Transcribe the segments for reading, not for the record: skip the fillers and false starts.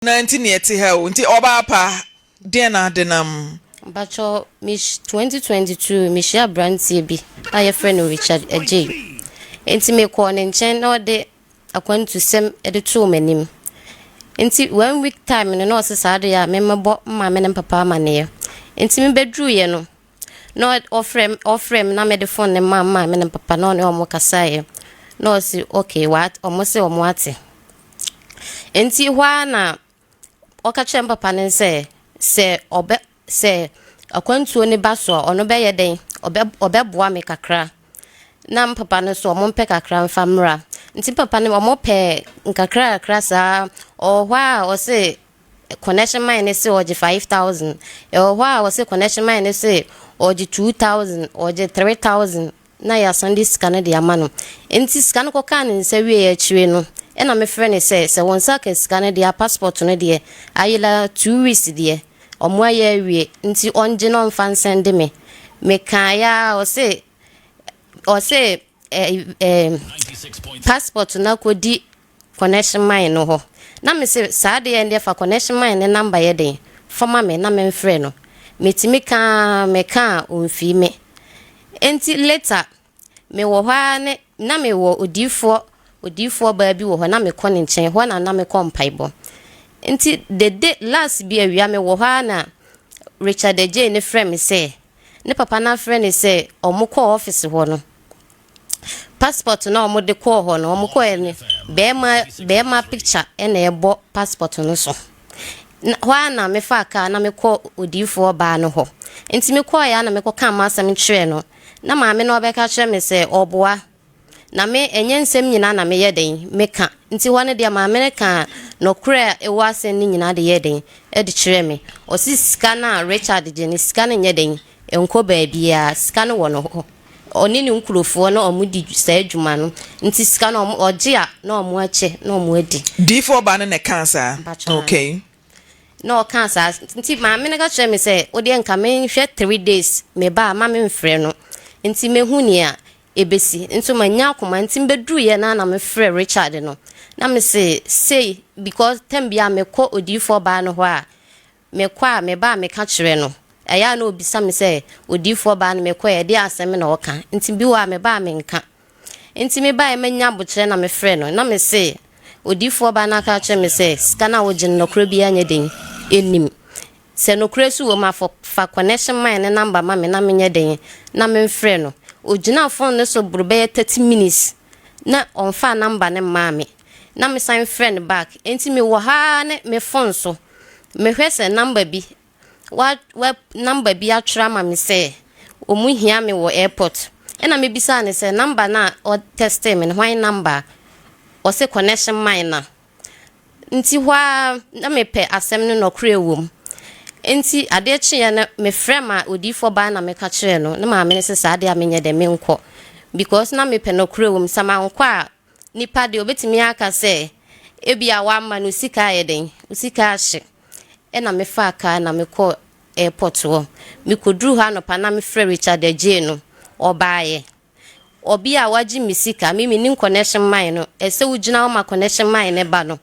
Na nti ne yɛte ha o. Nti ɔbaa pa, deɛn na ade nam? Mpakyɛw, me 2022 mehyia aberanteɛ bi a yɛfrɛ no Richard Adjei. Nti mekɔɔ ne nkyɛn na ɔde akwantusɛm de too m'anim. Nti one week time no na ɔse saa deɛ a memmɛbɔ maame ne papa amanneɛ. Nti mebɛduruiɛ no, na ɔfrɛ ɔfrɛ me na mede phone ne maa maame ne papa na ɔne ɔmo kasaeɛ. Na ɔse okay, ɔmo se ɔmo ate. Nti hɔ ara na ɔka kyerɛ me papa no sɛ sɛ ɔbɛ sɛ akwantuo ne ba so a, ɔno bɛyɛ dɛn, ɔbɛboa me kakra. Na me papa no so ɔmo mpɛ kakra mfa mmra. Nti papa no ɔmo pɛ nkakra kakra saa. Ɔwɔ hɔ a ɔse connection man ne se ɔgye 5,000. Ɛwɔ hɔ a ɔse connection man ne se ɔgye 2,000, ɔgye 3,000 na yɛasan de sika no de ama no. Nti sika no kɔkaa ne nsa wie akyire no, ɛna mefrɛ ne sɛ sɛ wɔn nsa ka sika no deɛ, passport no deɛ ayela 2 weeks deɛ ɔmo ayɛ awie, nti ɔngye na ɔmfa nsɛnde me. Mekaeɛ a, ɔse ɛ ɛ passport no akɔdi connection man no hɔ. Na me sɛ saa deɛ deɛ fa connection man ne number yɛ den fama me na memfrɛ no. Metumi kaa meka a, ɔmfii me. Nti later mewɔ hɔ ara ne na mewɔ odiifoɔ baa bi wɔ hɔ na mekɔ ne nkyɛn hɔ na mekɔ mpaebɔ. Nti the day last bi awia mewɔ hɔ ara na Richard Adjei ne frɛ me sɛ ne papa no afrɛ ne sɛ ɔmo kɔɔ office hɔ no, passport na ɔmo de kɔɔ hɔ no, ɔmo kɔɛ no, bɛrima picture ɛna ɛbɔ passport no so. Na hɔ ara na mefa kaa na mekɔ odiifoɔ baa no hɔ. Nti mekɔɔeɛ a na mekɔka m'asɛm kyerɛ no, na maame no ɔbɛka kyerɛ me sɛ ɔboa na me ɛnyɛ nsɛm nyinaa na meyɛ den meka. Nti hɔ no deɛ, maame no ka nɔkorɛ a ɛwɔ asɛm no nyinaa de yɛ den ɛde kyerɛ me. Ɔsi sika no a Richard gye no, sika no nyɛ den nkɔ baabiara. Sika no wɔ no hɔ, ɔne ne nkurofoɔ na ɔmo di saa adwuma no. Nti sika no ɔmo ɔgye a, na ɔmo akyɛ na ɔmo adi. Diifoɔ ba no na ɛka saa? Mpakyɛ. Na ɔka saa. Nti maame no ka kyerɛ me sɛ wodeɛ nka menhwɛ 3 days, meba a ma memfrɛ no nti mehu nea ɛbɛsi. Nso manya akoma nti mbɛduruyɛ na mefrɛ Richard no na mese sei, because time bia mekɔ odiifoɔ baa no hɔ a, mekɔ a meba a meka kyerɛ no, ɛyɛ a na obisa me sɛ odiifoɔ baa no mekɔ ɛde asɛm na ɔka. Nti bi wɔ a meba a menka. Nti mebaeɛ manya abokyerɛ na mefrɛ no na mese odiifoɔ baa no aka kyerɛ me sɛ sika no a wogye no, nɔkorɛ biara nyɛ den ɛnim. Sɛ nokorɛ so wɔ mu a, fa connection man ne number ma me na menyɛ den na memfrɛ no. Ogyina phone no so boro bɛyɛ 30 minutes na ɔmfa number ne mmaa me na mesan frɛ no back. Nti mewɔ ha ne me phone so mehwɛ sɛ number bi wa wa number bi atwerɛ ama me sɛ ɔmu hia me wɔ airport. Ɛna mebisaa ne sɛ number no a ɔtexte me no, hwan number? Ɔsɛ connection man na. Nti hɔ a na mepɛ asɛm no nɔkorɛ wɔ mu. Nti adeɛ kyeeɛ no, mefrɛ ma odiifoɔ baa na meka kyerɛ no, ne maame no sɛ saa adeɛ a menyɛ dɛ menkɔ, because na mepɛ nɔkorɛ wɔ mu. Sɛ mankɔ a, nipa deɛ obɛtumi aka sɛ ebi a wama no sika ayɛ den, sika ahye. Ɛna mefaa kaa na mekɔ airport hɔ. Mekɔduru hɔ anɔpa na mefrɛ Richard Agyei no, ɔbaayɛ. Ɔbi a wagye me sika, me menim connection man no, ɛsɛ wogyina hɔ ma connection man ne ba no.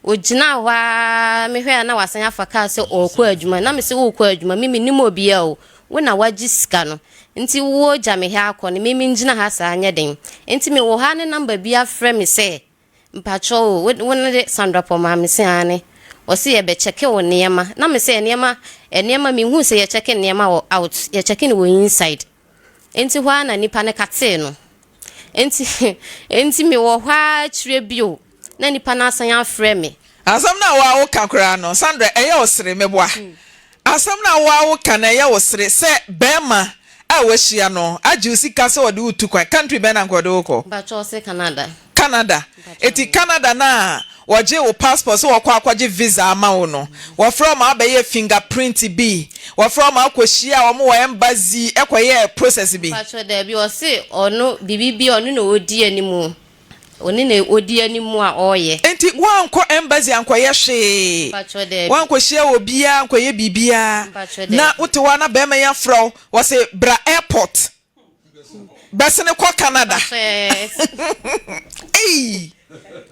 Ogyina hɔ a mehwɛ a na wasan afa kaa sɛ ɔrekɔ adwuma. Na mesɛ wokɔ adwuma, me menim obia o, wo na wagye sika no, nti wo gya me ha akɔ no, me mengyina ha saa nyɛ den. Nti mewɔ ha ne number bi afrɛ me sɛ mpakyɛw o, wo ne de Sandra Pɔ? Maame se ane. Ɔse yɛbɛkyɛke wo nneɛma. Na me sɛ nneɛma mehu sɛ yɛkyɛke nneɛma wɔ out, yɛkyɛke no wɔ inside. Nti hɔ a na nipa no katee no. Nti mewɔ hɔ a kyerɛ bio na nipa no asan afrɛ me. Asɛm no a woa woka koraa no, Sandra, ɛyɛ wo sere. Meboa, asɛm no a woa woka no ɛyɛ wo sere sɛ bɛrima a wahyia no agye wo sika sɛ ɔde wo tu kwan. Country bɛn na nka ɔde wo kɔ? Mpakyɛw, sɛ Canada. Canada. Eti Canada na wɔgye wo passport sɛ wɔkɔ akɔgye visa ama wo no, wɔfrɛ wɔn abɛyɛ fingerprint bi, wɔfrɛ wɔn akɔhyia wɔn wɔ embassy ɛkɔyɛ process bi? Mpakyɛw, daabi. Ɔse ɔno biribi bi ɔno na ɔdi anim, ɔne na ɔdi anim a ɔreyɛ. Nti woankɔ embassy ankɔyɛ hwee? Mpakyɛw, daabi. Woankɔhyia obiara ankɔyɛ biribiara? Mpakyɛw, Na daabi. wote hɔ a na bɛrima yi afrɛ wo, wɔse bra airport bɛsene kɔ Canada. Mpakyɛw. Ei,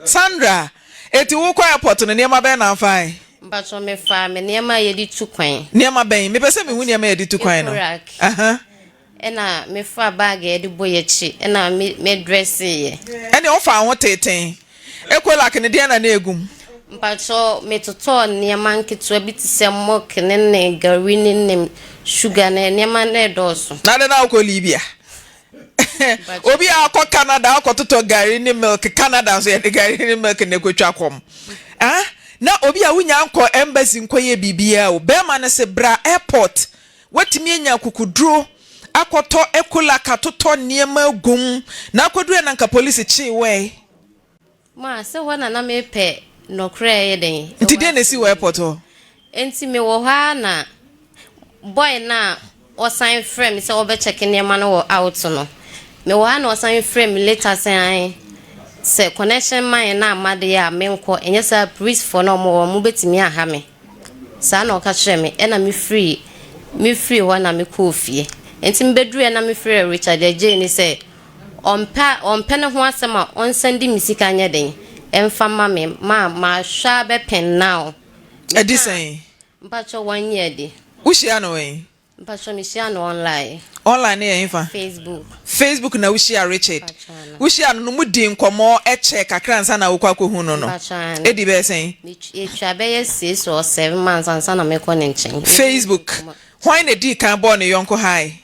Sandra, eti wokɔ airport no, nneɛma bɛn na afae? Mpakyɛw mefaa me nneɛma a yɛde tu kwan. Nneɛma bɛn? Mepɛ sɛ mehu nneɛma a yɛde tu kwan no. Ecorac. Aha. Ɛna mefaa bag a yɛde bɔ yɛakyi ɛna me me drɛseeɛ. Ɛnneɛ wofaa wo ho teetee. Ecolac no deɛn na na ɛgu mu? Mpakyɛw metotɔɔ nneɛma nketewa bi te sɛ milk ne ne gari ne ne sugar ne nneɛma na ɛdɔɔso. Na adɛn na wokɔ Libya? Obi a akɔ Canada akɔtotɔ gari ne milk, Canada nso yɛde gari ne milk na ɛkɔtwa kɔm. Ah, na obi a wonya nkɔ embassy nkɔyɛ biribiara o, bɛrima no se bra airport, watumi anya akukuduro akɔtɔ Ecolac atotɔ nneɛma agum, na akɔduru na nka polisi kyee wo ɛ. Ma, sɛ hɔ na na mepɛ nɔkorɛ ɛyɛ dɛn. Nti deɛn na ɛsii wɔ airport hɔ? Nti mewɔ hɔ ara na boy no a ɔsan frɛɛ me sɛ ɔbɛ check nneɛma no wɔ out no, mewɔ hɔ ara na ɔsan frɛɛ me later sɛ ae sɛ connection man no amma deɛ a menkɔ, ɛnyɛ saa a police foɔ no a wɔwɔ hɔ no wɔbɛtumi aha me. Saa na ɔka kyerɛɛ me, ɛna mefiri mefiri hɔ na mekɔɔ fie. Nti mebɛduruiɛ na mefrɛɛ Richard Adjei ne sɛ Ɔmpɛ ɔmpɛ ne ho asɛm a ɔnsan di me sika nyɛ den mfa ma me ma mahwɛ ara bɛpɛn now. Ɛdi sɛn? Mpakyɛw wannye adi. Wo hyia no wɛn? Mpakyɛw me hyia no online. Online no yɛ hefa? Facebook. Facebook na wo hyia Richard. Wo hyia no no mo dii nkɔmɔ kyɛɛ kakra ansa na wokɔ akɔ hu no no? Mpakyɛw aane. Edi bɛyɛ sɛn? Etwa bɛyɛ 6 or 7 months ansa na mekɔ ne nkyɛn. Facebook. Hwan na edii kan bɔɔ ne yɔnko hi?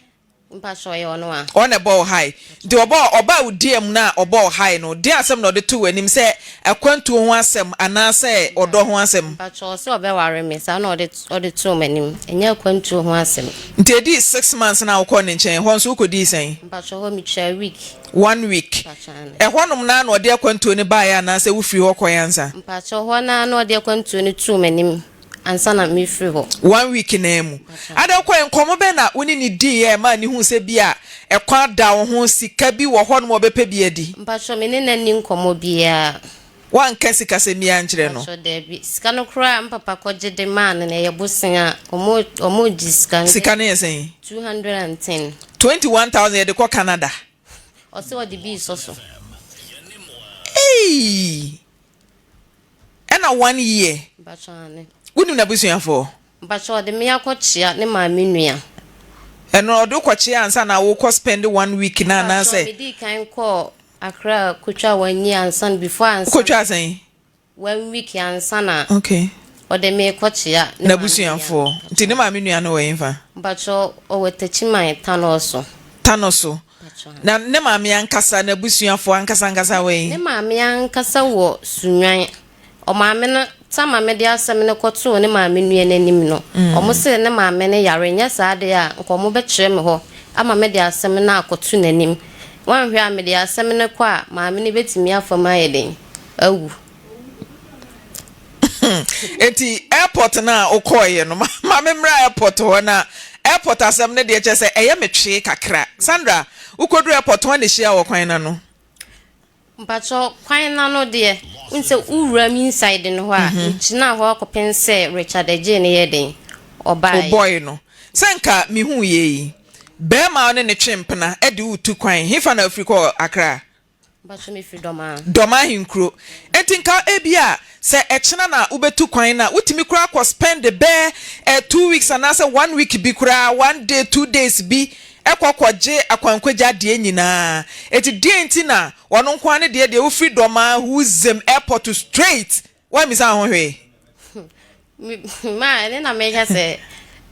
Mpakyɛw ɔyɛ ɔno a? Ɔno na ɛbɔɔ wo hae. Nti ɔbɔɔ, ɔbaa wo DM no a ɔbɔɔ wo hae no, deɛn asɛm na ɔde too w'anim? Sɛ akwantuo ho asɛm anaasɛ ɔdɔ ho asɛm? Mpakyɛw ɔse ɔbɛware me, saa na ɔde, ɔde too m'anim. Ɛnyɛ akwantuo ho asɛm. Nti ɛdii six months no a wokɔɔ ne nkyɛn, ɛhɔ nso wokɔdii sɛn? Mpakyɛw hɔ metwaa week. One week. Mpakyɛw aane. Ɛhɔnom no ara na ɔde akwantuo no baeɛ anaasɛ wofiri hɔ kɔeɛ ansa? Mpakyɛw hɔ no ara na ɔde akwantuo no too m'anim. Ansa na mefiri hɔ. One week no ara mu. Adɛn wokɔeɛ? Nkɔmmɔ bɛn na wo ne no diiɛ a ɛmaa no huu sɛ bi a ɛkwan da wo ho, sika bi wɔ hɔnom a ɔbɛpɛ bi adi? Mpakyɛw, me ne no anni nkɔmmɔ biara. Woanka sikasɛm biara ankyerɛ no? Mpakyɛw, daabi. Sika no koraa a me papa kɔgye de maa no no, ɛyɛ bosea. Wɔn, wɔregye sika no. Sika no yɛ sɛn? 210. 21,000 yɛde kɔ Canada. Ɔse ɔde bi resɔ so. Eii! Ɛna one year. Mpakyɛw aane. Wonim n'abusuafoɔ? Mpakyɛw ɔde me akɔkyea ne maame nua. Ɛno ɔde wo kɔkyea ansa na wokɔ spend one week no anaasɛ? Mpakyɛw medii kan kɔɔ Accra kotwaa one year ansa na before ansa. Wokotwaa sɛn? One week ansa na. Okay. Ɔde me kɔkyea ne maame nua. N'abusuafoɔ. Nti ne maame nua no wɔ hefa? Mpakyɛw ɔwɔ Techiman Tanoso. Tanoso. Na ne maame ankasa, n'abusuafoɔ ankasa ankasa wɔ he? Ne maame ankasa wɔ Sunnwan. Ɔmaame no, Tama mede asɛm no kɔtoo ne maame nua no anim no, wɔn se ne maame no yare, nyɛ saa deɛ a, nka wɔbɛkyerɛ me hɔ ama mede asɛm no akɔto n'anim. Woanhwɛ a mede asɛm no kɔ a, maame no bɛtumi afa mu ayɛ dɛn? Awu. Enti airport no a wokɔeɛ no, ma me mmra airport hɔ na airport asɛm no deɛ kyerɛ sɛ ɛyɛ me twee kakra. Sandra, wokɔduru airport hwan na ɛhyia wɔ kwan no ano? Mpakyɛw, kwan no ano deɛ, wohu sɛ wowura mu inside no hɔ a, megyinaa hɔ kɔpem sɛ Richard Adjei no yɛɛ dɛn? Ɔbaeɛ. Wo boy no. Sɛ nka mehuu yei yi, barima a wo ne no twe mpena de wo retu kwan, hefa na wofiri kɔɔ Accra? Mpacho me firi Dɔmaa. Dɔmaa ahenkuro. Enti nka ebia sɛ ɛkyena na wobɛtu kwan no a, wotumi koraa kɔ spend bɛɛ eh, 2 weeks anaasɛ one week bi koraa, one day, 2 days bi ɛkɔ kɔgye akwankwagya adeɛ nyinaa. Enti deɛn nti na ɔno nko ara ne deɛ deɛ wofiri Dɔmaa Huzem airport straight, woammisa wo ho hwee? Ma ɛne na meka sɛ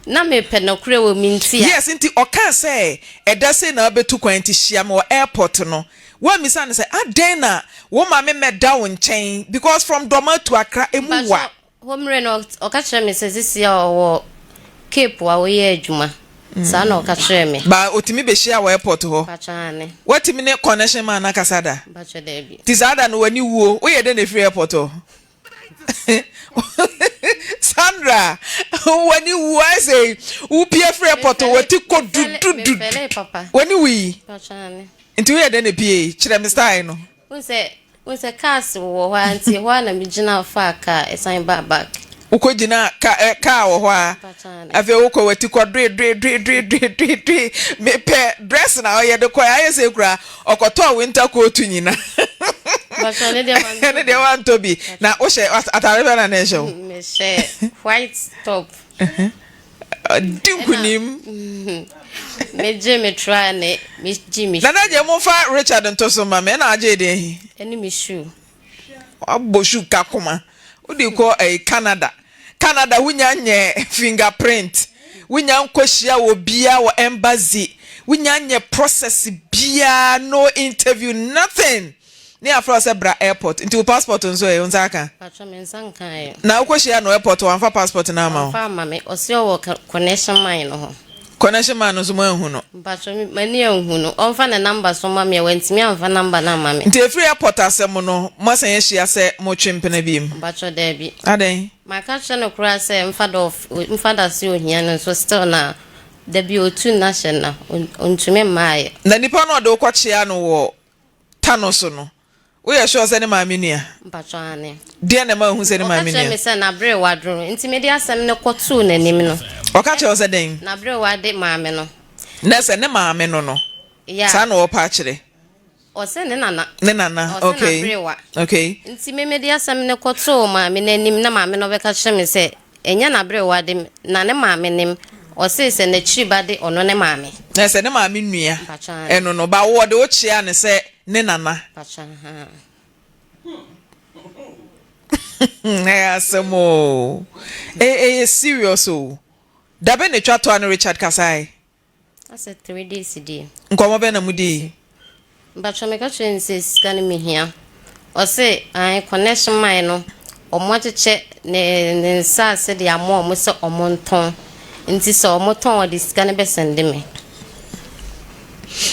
na mepɛ nɔkorɛ wɔ me nti a. Yes, nti ɔkaa sɛ ɛda sei na wobɛtu kwan nti hyia me wɔ airport no. Woammisa no sɛ adɛn na wo maame mmɛda wo nkyɛn because from Dɔmaa to Accra ɛmu wa. Mpakyɛ hɔ mmerɛ no ɔka kyerɛ me sɛ sisi a ɔwɔ Cape a ɔyɛ adwuma. Saa na ɔka kyerɛɛ me. Ba ɔtumi bɛhyia wɔ airport hɔ. Mpakyɛ aane. Woatumi ne connection man no akasa da? Mpakyɛ daabi. Nti saa da no w'ani wuo, woyɛ dɛn na ɛfiri airport hɔ? Sandra, w'ani wu ayɛ sɛ wopie firi airport w'ati kɔ dudududu. W'ani wu yi. Nti woyɛ dɛn na epie? Kyerɛ me style no. Wohu sɛ cars wɔ hɔ a nti ɛhɔ a na megyina faa car ɛsan baa back. Wokɔ gyina ka ɛ car wɔ hɔ a afei wokɔ w'ati kɔ doe doe doe doe doe doe doe mepɛ dress na ɔyɛ de kɔ ayɛ sɛ kura ɔkɔtɔɔ winter coat nyina. Mpakyɛw ne deɛ mantɔ bi. Ɛne deɛ wantɔ bi. Na wohyɛ atare bɛn na na ɛhyɛ wo? Mehyɛ white top. Di nkunim. Megye me tra ne megye me. Nana gye mo fa Richard nto so ma me ɛna agye deɛ he. Ɛne me shoe. Wabɔ shoe ka koma. Wode kɔ ɛyi Canada. Canada wonya nyɛ finger print. Wonya nkɔhyia wɔ bia wɔ embassy. Wonya nyɛ process bia no interview nothing. Ne yɛafrɛ wo sɛ bra airport. Nti wo passport nso ɛ, wo nsa aka? Mpakyɛ me nsa nkaeɛ. Na wokɔ hyia no airport wamfa passport no amma wo? Wamfa amma me. Ɔse ɔwɔ connection man no hɔ. Connection man no nso mo anhu no? Mpakyɛ m'ani anhu no. Ɔmfa ne number so mma me a wantumi amfa number no amma me. Nti ɛfiri airport asɛm no moasan ahyia sɛ motwe mpena biom? Mpakyɛ daabi. Adɛn? Maka kyerɛ no koraa sɛ mfa da mfa da se ohia no nso still na dabi otu nna hyɛ nna ontumi mmaeɛ. Na nipa no a ɔde wo kɔkyea no wɔ ta no so no, woyɛ sure sɛ ne maame nua? Mpakyɛ aane. Deɛn na ɛma wohu sɛ ne maame nua? Ɔka kyerɛ me sɛ n'aberewa duro nti mede asɛm no kɔtoo n'anim no. Ɔka kyerɛ wo sɛ dɛn? N'aberewa de maame no. Na sɛ ne maame no no, Yeah. saa na ɔɔpɛ akyerɛ? Ɔsɛ ne nana. Ne nana, Ɔsɛ okay. n'aberewa. Okay. Nti me mede asɛm no kɔtoo maame no anim na maame no bɛka kyerɛ me sɛ Ɛnyɛ n'aberewa de na ne maame nim. Ɔsee sɛ n'akyiri ba de ɔno ne maame. Na sɛ ne maame nua Mpakyɛ aane. ɛno no ba wo ɔde wo kyea no sɛ ne nana. Mpakyɛ ahaa. Ɛyɛ asɛm oo. Ɛyɛ serious oo. Dabɛn na etwa toa ne Richard kasae? Asɛ 3 days deɛ. Nkɔmmɔ bɛn na mo dii? Mpakyɛ meka kyerɛ no sɛ sika no mehia. Ɔse ae connection mae no ɔmo akyekyɛ ne ne nsaase de ama ɔmo sɛ ɔmo ntɔn nti sɛ ɔmo tɔn ɔde sika no bɛ sɛnde me.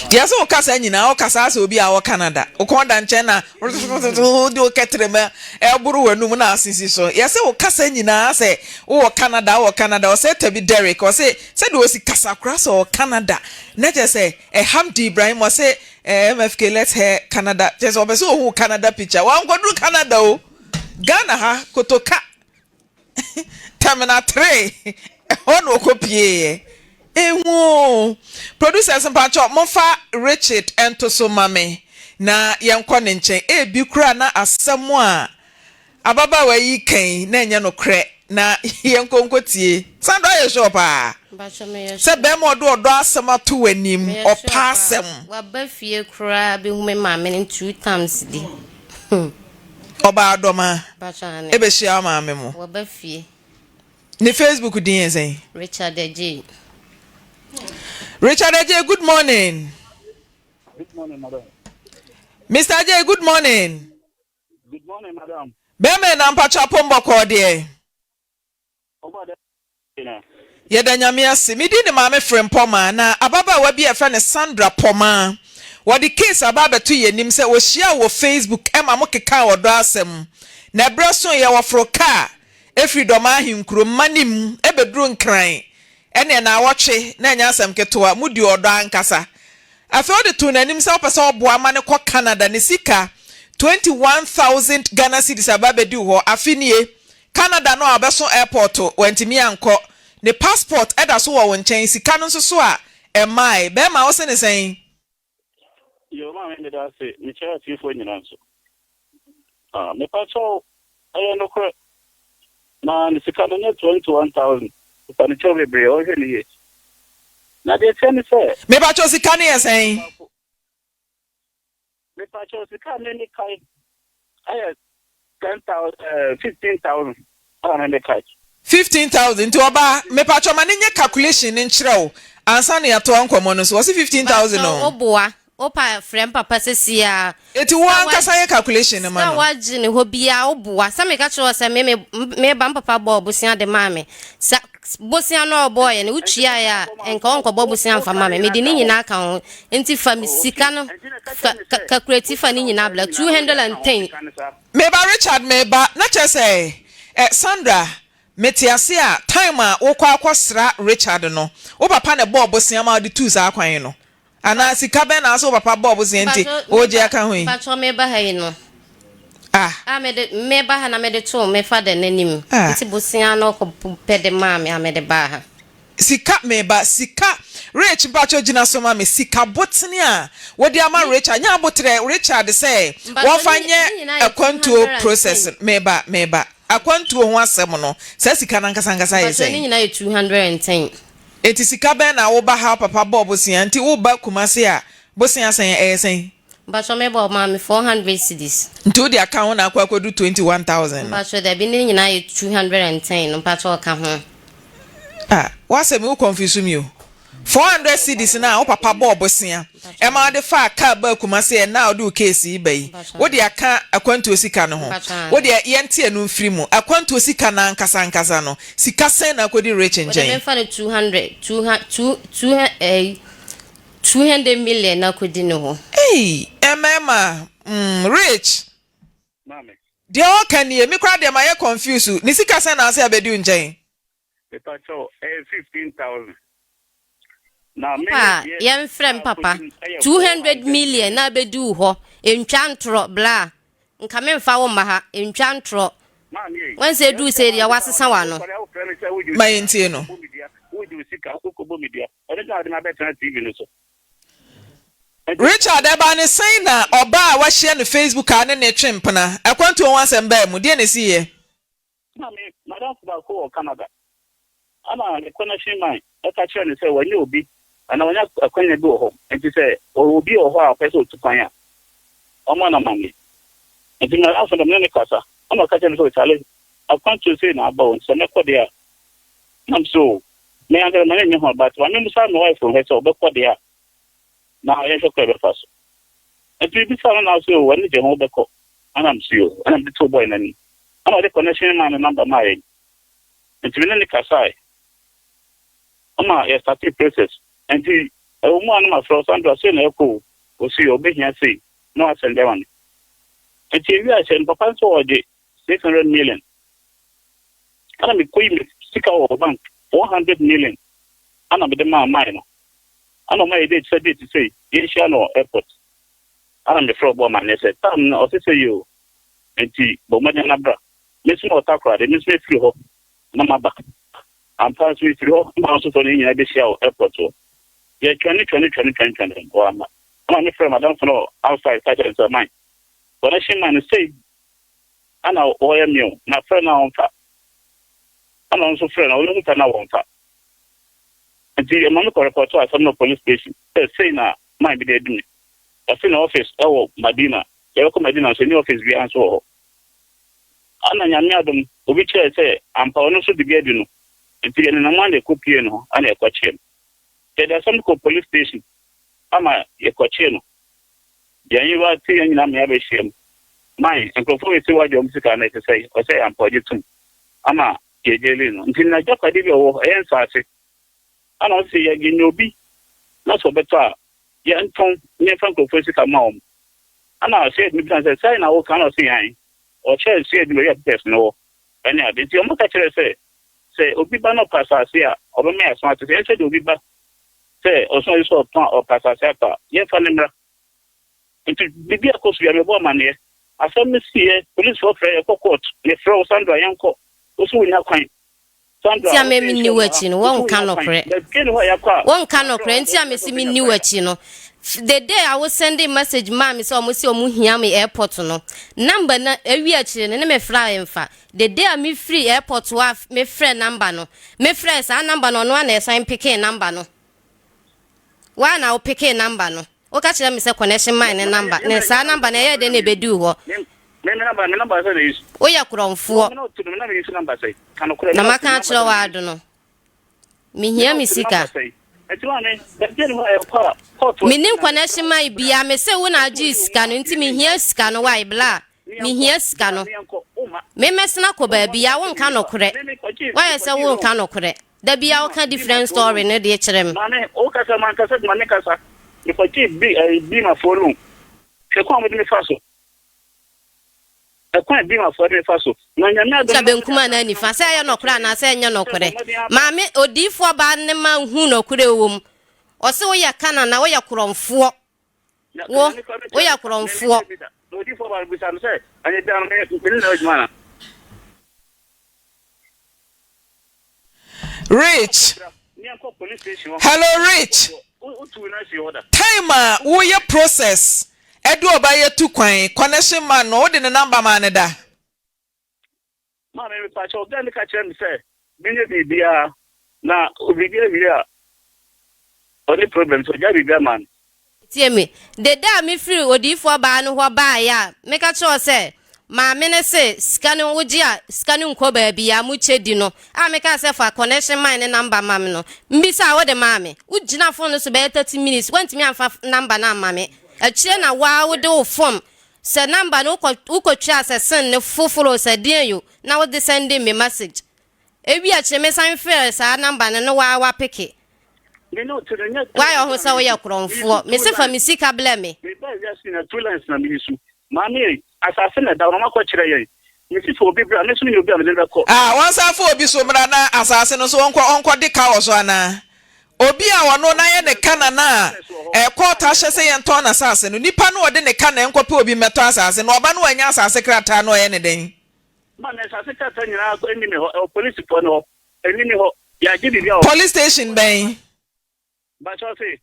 Yɛ sɛ wo kasa nyinaa wo kasa asɛ obi a ɔwɔ Canada wo kɔn da nkyɛn na wode wo kɛtrɛma ɛboro w'anum na asisi so yɛ sɛ wo kasa nyinaa asɛ wowɔ Canada wowɔ Canada ɔsɛ tabi Derek ɔse Sɛdeɛ ɔsi kasa koraa sɛ ɔwɔ Canada na kyerɛ sɛ eh Hamdi Ibrahim ɔse eh MFK let's hear Canada kyerɛ sɛ ɔpɛ sɛ ɔhu Canada picture wankɔduru Canada o Ghana ha Kotoka Terminal 3 ɛhɔ na ɔkɔ pieeɛ ehu o producers mpakyɛ momfa Richard nto so ma me na yɛnkɔ ne nkyɛn ebi koraa na asɛm a Ababaawa yi ka yi na ɛnyɛ nokorɛ na yɛnkɔ nkɔtie. Sandra ayɛ sure paa Mpakyɛ meyɛ sɛ sure. bɛɛma ɔde ɔdɔ asɛm ato w'anim, Meyɛ sure ɔpɛ paa. asɛm. Waba fie koraa bɛhu me maame no two times di. Ɔbaa Dɔma Mpakyɛ aane. ɛbɛhyia wo maame mo. Waba fie. Ne Facebook din yɛ sɛn? Richard Adjei. Richard Adjei good morning. Good morning madam. Mister Adjei good morning. Good morning madam. Bɛɛma na mpakyɛ apom bɔkɔɔ deɛ. Ɔbɔ dɛ na. Yɛda Nyame ase. Me din de Maame Frempɔmaa na ababaawa bi a yɛfrɛ no Sandra Pɔmaa wɔde case aba abɛto yɛn anim sɛ ɔhyiaa wo wɔ Facebook ma mo kekaa ɔdɔ asɛm na ɛberɛ soeɛ wɔforo car firi Dɔmaa Ahenkuro Manim bɛduru Nkran ɛneɛ naawɔtwe na ɛnyɛ asɛm ketewa modi ɔdɔ ankasa Afei ɔde too n'anim sɛ ɔpɛ sɛ ɔboa ma no kɔ Canada, ne sika 21,000 Ghana cedis aba abɛdi hɔ. Afe nie, Canada no a ɔbɛso airport, wantumi ankɔ. Ne passport da so wɔ wo nkyɛn, sika no nso so a, ɛmmae. Bɛrima, wo se ne sɛn? Yoo maame meda ase, mekyia atiefoɔ nyinaa nso. Ah, mepa kyɛw, ɛyɛ nokorɛ. Na ne sika no nyɛ 21,000, sika no kyɛw bebree, ɔnhwɛ no yie. Na deɛ ɛteɛ ne sɛ. Mepa kyɛw sika no yɛ sɛn? Mepa kyɛw sika a me kae ɛyɛ 10,000, eh, 15,000 ɛna me me kae. 15,000 nti ɔbaa mepa kyɛw ma ne nyɛ calculation no nkyerɛ wo ansa na yɛatoa nkɔmmɔ no so wɔse 15,000 Mepa kyɛw o. wo boa Wo pa frɛ mpapa sɛsi a. Eti wo ankasa yɛ calculation no ma no. Sika a wagye ne hɔ biaa wo boa. Sɛ meka kyerɛ wo sɛ me me me ba mpapa bɔɔ bosea de maa me. Sa bosea no a ɔbɔɔyɛ no wo tuaeɛ a nka ɔnkɔbɔ bosea mfa ma me. Mede ne nyinaa ka ho. Nti fa me sika no fa ka calculate fa ne nyinaa bra. 210. Meba Richard meba na kyerɛ sɛ eh Sandra mete ase a time a wokɔ akɔ sra Richard no wo papa na ɛbɔɔ bosea ma wode tuu saa kwan no Anaa sika bɛn na wose wo papa bɔɔ bosea nti woregye aka ho yi? Mpakyɛw meba ha yi no. Ah. A mede meba ha na mede too me father n'anim. Ah. Nti bosea no ɔkɔ pɛ de maa me a mede baa ha. Sika meba sika Rich mpakyɛw gyina so ma me sika botene a wode ama Richard nyɛ aboterɛ Richard sɛ wɔnfa nyɛ akwantuo process meba meba akwantuo ho asɛm no saa sika no ankasa ankasa yɛ Mpakyɛw ne sɛn? nyinaa yɛ 210. Enti sika bɛn na woba ha wo papa bɔɔ bosea nti woba Kumasi a bosea sɛn ɛyɛ sɛn? Mpakyɛw me bɔ ɔmaa me 400 cedis. Nti wode aka ho na akɔ akɔdu 21,000 no? Mpakyɛw dabi ne nyinaa yɛ 210 no mpakyɛw ɔka ho. Ah w'asɛm yi wo confuse me o. 400 cedis no a wo papa bɔɔ bosea ɛma wode faa car baa Kumasi ɛnnɛ a wode wo case yi ba yi wode aka akwantuo sika no ho. Wo deɛ yɛnte ɛno mfiri mu. Akwantuo sika no ankasa ankasa no sika sɛn na akɔdi Rich Wode nkyɛn? memfa no 200 two two two ɛyi 200 million na kɔdi ne hɔ. Ei mmarima mm Rich. Maame. Deɛ ɔka nie, me koraa deɛ mayɛ confuse, ne sika sɛn na ase abɛdi wo nkyɛn? Mepakyɛw, ɛyɛ 15,000. Na me Papa a, deɛ yɛmfrɛ me a papa. kɔdi no ɛyɛ 200 400 million na abɛdi wo hɔ, ɛntwa ntorɔ, bla. Nka memfa wo mma ha, ɛntwa ntorɔ. Maame ei, Woahu sɛ deɛ ɛduu wohyɛ sei ma deɛ wode ba hɔ woasesa no, w'ano. wosɔre a wofrɛ me sɛ wogye wo Ma sika, yɛntie no. wokɔbɔ me dua, wogye wo sika, wokɔbɔ me dua. Ɛno nti na wode me abɛtena TV no so. Nti. Richard, ɛbaa ne sɛn na ɔbaa a wahyia no Facebook a ne ne twe mpena, akwantuo ho asɛm baa mu? Deɛn na ɛsiiɛ? Na me madamfo baako wɔ Canada, ɛna ne connection man ka kyerɛɛ no sɛ wanya obi anaa wanya akwanya bi wɔ hɔ, nti sɛ ɔwɔ obi wɔ hɔ a ɔpɛ sɛ otu kwan a, ɔmmɔ no amanneɛ. Nti madamfo no, me ne no kasa, ɛna ɔka kyerɛɛ me sɛ, Charlie, akwantuo sei na aba o, nti sɛ mɛkɔ deɛ a, na me sɛ o, me ankasa m'ani nnye ho, but ma memmisa me wife nhwɛ sɛ ɔbɛkɔ deɛ a, na yɛnhwɛ kwan a yɛbɛfa so. Nti mebisaa no na ɔse o, w'ani gye ho wobɛkɔ? Ɛna mese o, ɛna mede too boy no anim. Ɛna ɔde connection man no number maa yɛn. Nti me ne no kasae. Ɔma yɛ startee process. Nti ɛwɔ mu a na mafrɛ wo, Sandra sei na ɛkɔ o, ɔse o, ɔbɛhia sei, na wasɛnde ama me. Nti ewie ahyɛ no, papa no sɛ ɔgye 600 million. Ɛna mekɔyi me sika wɔ bank, 100 million, ɛna mede maa man no. Ɛna ɔma yɛ date sɛ date sei yɛnhyia no wɔ airport. Ɛna mefrɛ ɔbɔ amanneɛ sɛ time no ɔse sei o, nti bɔ mmɔden na bra. Me nso mewɔ Takoradi, me nso mefiri hɔ na maba. Ampa nso mefiri hɔ na ɔno nso frɛ no yɛn nyinaa bɛhyia wɔ airport hɔ. Yɛtwɛne twɛne twɛne twɛne twɛne wamma. Ɛna mefrɛ madamfo no wɔ outside ka kyerɛ no sɛ man, connection man no sei ɛna ɔyɛ me o, mafrɛ no a ɔmfa. Ɛna ɔno nso frɛ no, ɔno nso frɛ no a wɔmfa. Nti ɛma me kɔ repɔtoo asɛm no wɔ police station sɛ sei na man bi de adi me. Ɔse ne office ɛwɔ Madina, yɛbɛkɔ Madina nso ɛni office biara nso wɔ hɔ. Ɛna Nyame adom obi kyerɛɛ sɛ ampa ɔno nso de bi adi no, nti yɛnenam ara na yɛkɔ pie no hɔ ɛna yɛkɔkyee no. Yɛde asɛm no kɔɔ police station ama yɛkɔkyee no. Yɛn yewa te yɛn nyinaa ma yɛabɛhyia mu. Man, nkurɔfoɔ wei se woagye wɔn sika no ɛte sɛn? Ɔsɛ ampa ɔgye tom ama Yɛgyelii no. Nti n'agyapadeɛ bi a ɔwɔ hɔ, ɛyɛ nsaase. Ɛna ɔse yɛ yɛnya obi na sɛ ɔbɛtɔ a, yɛntɔn na yɛmfa nkurɔfoɔ sika mma wɔn. Ɛna Sued no bisa no sɛ, sɛn na woka? Ɛna ɔse aane. Ɔkyerɛɛ Sued no baabi a papers no wɔ ɛne ade. Nti wɔka kyerɛɛ sɛ, sɛ obi ba na ɔpɛ asaase a, ɔbɛma yɛaso ate. Sɛ yɛnhwɛ deɛ obi ba sɛ ɔso ade sɛ ɔtɔn a ɔpɛ asaase atɔ a, yɛmfa no mmra. Nti biribi a ɛkɔ so biara mebɔ amanneɛ. Asɛm no siiɛ, polisfoɔ frɛ yɛkɔ court, mefrɛ wo Sandra yɛnkɔ, wo so wonnya kwan. Sandra, Nti a wo me sɛ menni yɛnhyia mu wɔ ha, w'akyi no, wo so wonka wonnya kwan. nokorɛ. Baabi ni hɔ a yɛakɔ a, Wonka mafrɛ wo nokorɛ, a, nti a wopɛ sɛ mese wobɛnya menni kwan a. w'akyi no. The day a wo sɛnde message maa me sɛ ɔmo se ɔmo hia me airport no, number no awie akyire no ne me frɛ a ɛmfa. The day a me firi airport hɔ a me frɛ number no, me frɛ saa number no ɔno ara na ɛsan pekee number no. Woa na wo pekee number no. Woka kyerɛ me sɛ connection man ne number ne saa number no ɛyɛɛ dɛn na ɛbɛduu hɔ? Woyɛ korɔmfoɔ na maka akyerɛ wo ado no. Mehia me sika. Menim connection man biaa mese wo na agyee sika no nti mehia sika no why bla Mehia sika no. Me mɛsena kɔ baabi a wonka nokorɛ. Woayɛ sɛ wonka nokorɛ. Da biara woka different story no deɛ kyerɛ me. Maame, wo kasa mankasa de ma me kasa. Mekɔgyee bi ɛyi Bimafoɔ loan. Hwɛ kwan a wɔde me fa so. Ɛkwan a Bimafoɔ de me fa so. Na Nyame adom Twa na mede benkum anaa asase no nifa, sɛ ɛyɛ nɔkorɛ akɔkyerɛ anaa sɛ ɛnyɛ sɛ bɔ nɔkorɛ. mmɔden aba. Maame, odiyifoɔ baa no ma hu nɔkorɛ wɔ mu. Ɔse woyɛ Kanana, woyɛ korɔmfoɔ. Wo, woyɛ korɔmfoɔ. Rich. Hello Rich, time a woyɛ process ɛde ɔba yɛ tu kwan, connection man no wode ne number maa no da? Maame mepakyɛw girl no ka kyerɛ me sɛ menyɛ biribiara na biribi awie a ɔne problem nti ɔgyae biribiara maa me. Tie me, Dede a mefiri odiyifoɔ baa no hɔ baeɛ a, meka kyerɛɛ wo sɛ, Maame no se sika no wogye a sika no nkɔ baabiara, mokyɛ di no, a mekaa sɛ fa connection man no number ma me no, mebisaa a wode maa me? Wogyinaa phone no so bɛyɛ 30 minutes, woantumi amfa number no amma me. Akyire na wo ara wode wo phone sɛ number no wokɔ wokɔtwaa sɛ sen no foforo sɛ deɛn o na wode sɛnde me message. Ewie akyire mesan frɛɛ saa number no na wo ara woapeke. Me ne wo te no nyɛ two Woayɛ lines wo ho na sɛ me woyɛ use. Me use korɔmfoɔ. two Mese fa lines. me sika blɛ me. Me baa wiase nyinaa two lines na me use. Maame ei, asase na ɛda hɔ na wɔakɔ kyerɛ yɛn. Me si fa obi bra, me nso menya obi a mede no bɛkɔ. Ah, wɔnsan fa obi so mmra na asase no so ɔnkɔ ɔnkɔ de ka wɔ so anaa? Obi a ɔno na yɛ ne ka na na a court ahyɛ sɛ yɛntɔn n'asase no, nipa no a ɔde ne ka na ɛnkɔpɛ obi mmɛtɔ asase no, ɔba no wannya asase krataa no ɔyɛ ne dɛn? Maame, asase krataa nyinaa nni me hɔ, ɛwɔ polisifoɔ no hɔ. Ɛnni me hɔ. Yɛagye biribi a wɔ. Police station bɛn? Mpakyɛw se.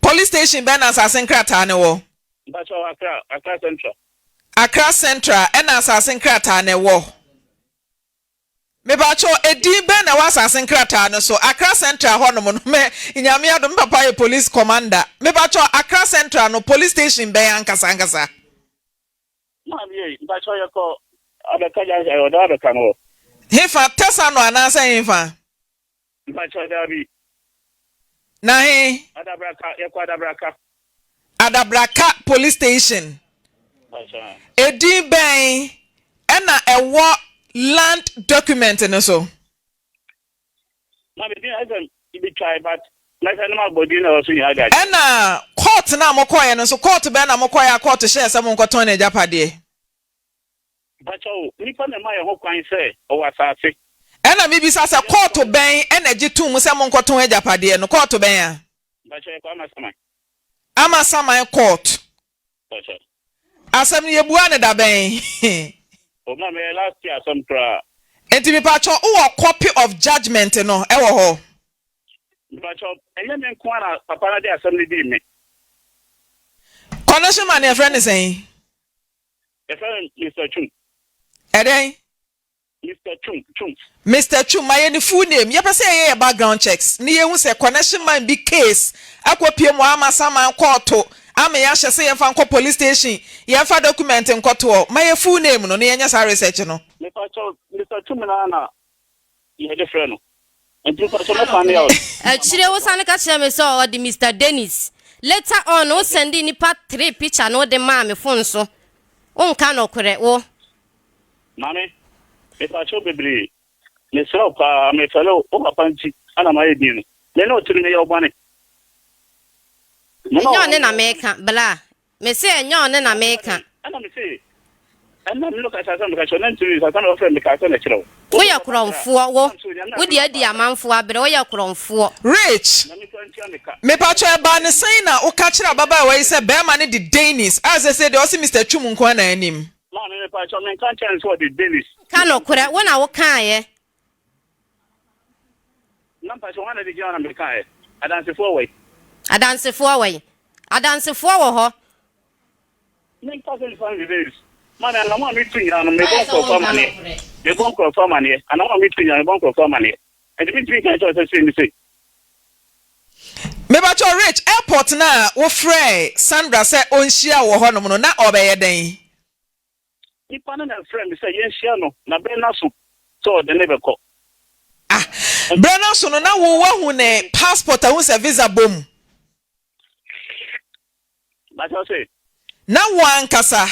Police station bɛn na asase nkrataa no wɔ? Mpakyɛw Accra, Accra Central. Accra Central ɛna asase nkrataa no wɔ. Mepakyɛw edin bɛn na ɛwɔ asase nkrataa no so? Accra Central hɔ nom no mɛ Nyame adom me papa yɛ police commander. Mepakyɛw Accra Central no police station bɛn ankasa ankasa? Maame ei, mpakyɛw yɛkɔ Abɛka junction, ɛwɔ ɔdɔ Abɛka no hɔ. Hefa, Tesano anaasɛ hefa? Mpakyɛw daabi. Na he? Adabraka, yɛkɔ Adabraka. Adabraka police station. Mpakyɛw. Edin bɛn ɛna ɛwɔ land document no so? Na me din ayɛ sɛ bi twae but mɛhwɛ na mabɔ din na ɛwɔ so nyinaa de akyerɛ. Ɛna court no a mokɔeɛ no nso, court bɛn na mokɔeɛ a court hyɛɛ sɛ monkɔtɔn n'agyapadeɛ? Mpakyɛw, nipa na ɛma yɛn ho kwan sɛ ɔwɔ asaase. Ɛna mebisa sɛ court bɛn na ɛgye toom sɛ monkɔtɔn agyapadeɛ no, court bɛn a? Mpakyɛw, yɛkɔ Amasaman. Amasaman court. Mpakyɛw. Asɛm no yɛbuaa no da bɛn? O ma mɛyɛ last year asɛm koraa. Nti mepakyɛw wowɔ copy of judgement no wɔ hɔ? Mepakyɛw ɛnyɛ me nko ara na papa no de asɛm no dii me. Connection man no yɛfrɛ no sɛn? Yɛfrɛ no Mister Twum. Ɛdɛn? Mister Twum, Twum. Mister Twum, ma yɛ ne full name. Yɛpɛ sɛ yɛyɛ yɛ background checks na yɛhu sɛ connection man bi case akɔpue mu ama saman kɔɔto ama yɛahyɛ sɛ yɛmfa nkɔ police station, yɛmfa document nkɔtoɔ. Ma yɛ full name no na yɛnyɛ saa research no. Mepakyɛw, Mister Twum no ara na yɛde frɛ no. Nti mepakyɛw mɛfa ne out. Akyire wo sane ka kyerɛ me sɛ ɔde Mister Dennis. Later on wo sɛnde nnipa tre picture no wode maa me phone so. Wonka nɔkorɛ, wo. Maame, mepakyɛw bebree. Mesrɛ wo paa, mefɛre wo, wo papa nti na mayɛ din no. Me ne wo te no, meyɛ wo bɔne. Me ne Ɛnyɛ ɔne na wo. meka, bla. Mese ɛnyɛ ɔne na meka. Ɛna mese, ɛna me ne wo kasa sɛ meka kyerɛ wo, na ntumi nsa, sɛ na wɔfrɛ me mekaa sɛ mɛkyerɛ wo. Wo Woyɛ papa kra, korɔmfoɔ, wo. nam sɛ Onyame Wo adom deɛ adi papa. amanfoɔ abrɛ, woyɛ korɔmfoɔ. Rich, Nyame kura ntua me ka. mepakyɛw ɛbaa no sɛn na woka kyerɛɛ ababaawa yi sɛ bɛɛma no de Dennis a sɛsei deɛ ɔse Mister Twum nko ara na anim? Maame mepakyɛw menka nkyerɛ no sɛ ɔde Dennis. Ka nokorɛ, wo na wo kaeɛ. Na mpakyɛw hwan na de gyina hɔ na mekaeɛ? Adansefoɔ wɔ he? Adansefoɔ wɔ he? Adansefoɔ wɔ hɔ. Menka sɛ nipa no de Dennis. Maame anamɔ a metu nyinaa no mebɔ nkurɔfoɔ amaneɛ. Mebɔ nkurɔfoɔ amaneɛ. Anamɔ a metu nyinaa mebɔ nkurɔfoɔ amaneɛ. Nti mentumi nka nkyerɛ wo sɛ sei ne sei. Mepakyɛw Rich, airport no a wofrɛɛ Sandra sɛ onhyia wo wɔ hɔnom no, na ɔrebɛyɛ dɛn? Nipa no na ɛfrɛɛ me sɛ yɛnhyia no, na berɛ no aso sɛ ɔde ne bɛkɔ. Ah, berɛ no aso no, na wo woahu ne passport ahu sɛ visa bɔ mu? Mpakyɛw se. Na wo ankasa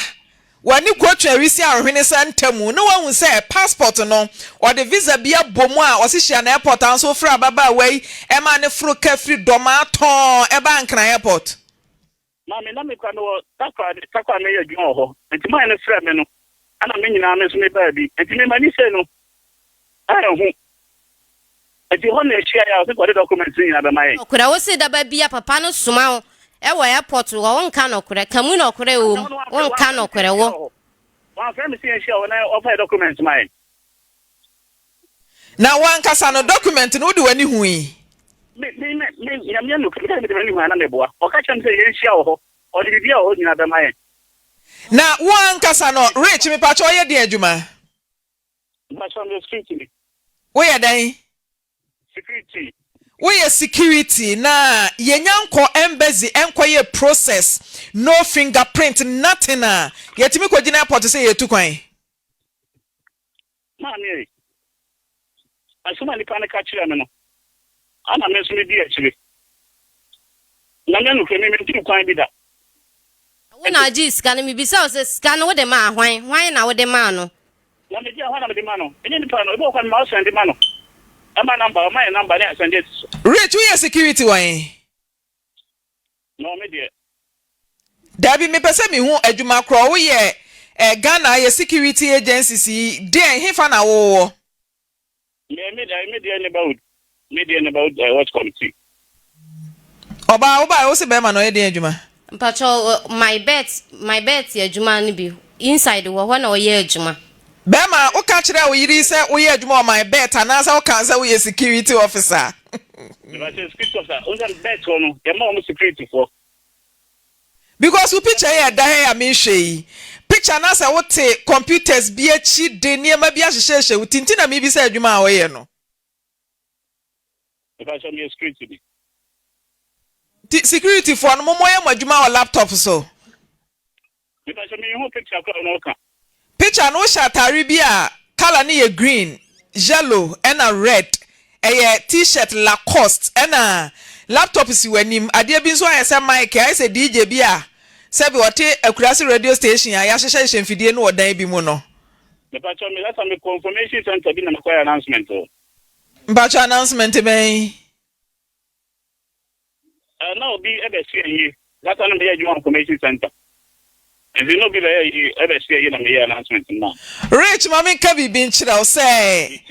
w'ani kotwa awisi ahwene sɛ ntamu na woahu sɛ passport no ɔde visa bi abɔ mu a ɔse hyia no airport a nso wofrɛ ababaawa yi ɛma ne foro ka firi Dɔmaa tɔnn ɛbaa Nkran airport. Maame, na me kora mewɔ Takoradi, Tarkwa a meyɛ adwuma wɔ hɔ, nti man no frɛɛ me no ɛna me nyinaa me nso me baa bi, nti me m'ani sei no anhu, nti hɔ na yɛhyiaeɛ a ɔse ɔde documents no nyinaa bɛma yɛn. Nokorɛ wo se daba bia papa no soma wo wɔ airport hɔ wo nka nokorɛ ka mu nokorɛ wɔ mu wo nka nokorɛ wo. Wamfrɛ me se yɛnhyia wɔ hɔ na ɔmfa yɛ documents ma yɛn. Na wo ankasa no document no wode w'ani hui? Me, me, me, me, Nyame yɛ nokorɛ, meka sɛ mede m'ani hu a na meboa. Ɔka kyerɛɛ me sɛ yɛnhyia wɔ hɔ, ɔde biribiara a ɛwɔ hɔ nyinaa bɛma yɛn. Na wo ankasa no, Rich, mepakyɛ woyɛ deɛn adwuma? Mepakyɛ meyɛ security ni. Woyɛ dɛn? Security. Woyɛ security na yɛnya nkɔ embassy nkɔ yɛ process, no finger print, nothing a, yɛtumi kɔ gyina airport sɛ yɛretu kwan? Maame ei, asɛm a nnipa no ka kyerɛɛ me no, ɛnna me nso midii akyire. Na nyɛ nokorɛ, me mentuu kwan bi da. Wo na wogyee sika no, mebisa wo sɛ, sika no wode maa hwan? Hwan na wode maa no? Na megye a, hwan na mede ma no? Ɛnyɛ nipa no, ebi wɔ hɔ koraa mema ɔsɛnde ma no. Ɛma number, ɔma yɛn number ne asɛnde asi so. Rich, woyɛ security wɔ he? No, me deɛ. Dabi mepɛ sɛ mehu adwuma korɔ wo yɛ eh Ghana yɛ security agencies yi deɛn hefa na wo wɔ? Me me deɛ me deɛ neighborhood me deɛ neighborhood eh, watch committee. Ɔbaa wo baeɛ wo se bɛɛma no ɔyɛ deɛn adwuma? Mpakyɛw my bet my bet adwuma no bi inside wɔ hɔ na ɔyɛ adwuma. Bɛɛma wo ka kyerɛɛ wo yere yi sɛ wo yɛ adwuma wɔ my bet anaasɛ wo kaa sɛ wo yɛ security officer? Mepakyɛw security officer wo sɛ bet hɔ no yɛ ma wɔn security foɔ. Because wo picture yi a ɛda ha yi a mehwɛ yi, picture no asɛ wo te computers bi akyi de nneɛma bi ahyehyɛhyɛ wo ti nti na mebisa adwuma a woyɛ no. Mepakyɛw meyɛ security ni. Nti security foɔ no mo moyɛ mo adwuma wɔ laptop so? Mepakyɛw menhu picture koraa na ɔka. Picture no wohyɛ ataare bi a colour no yɛ green, yellow ɛna red, ɛyɛ T-shirt Lacoste ɛna laptop si w'anim, adeɛ bi nso ayɛ sɛ mic ayɛ sɛ DJ bi a sɛbi ɔte akuraase radio station a yɛahyehyɛhyehyɛ mfidie no wɔ dan bi mu no. Mepakyɛw me last time mekɔ information center bi na mekɔyɛ announcement wɔ. Mpakyɛw announcement bɛn? Eh, na obi ɛbɛsi ayie. That time na meyɛ adwuma wɔ information center. Nti na obi bɛyɛ ayie, ɛbɛsi ayie na meyɛ announcement no ma. Rich, ma menka biribi nkyerɛ wo sɛ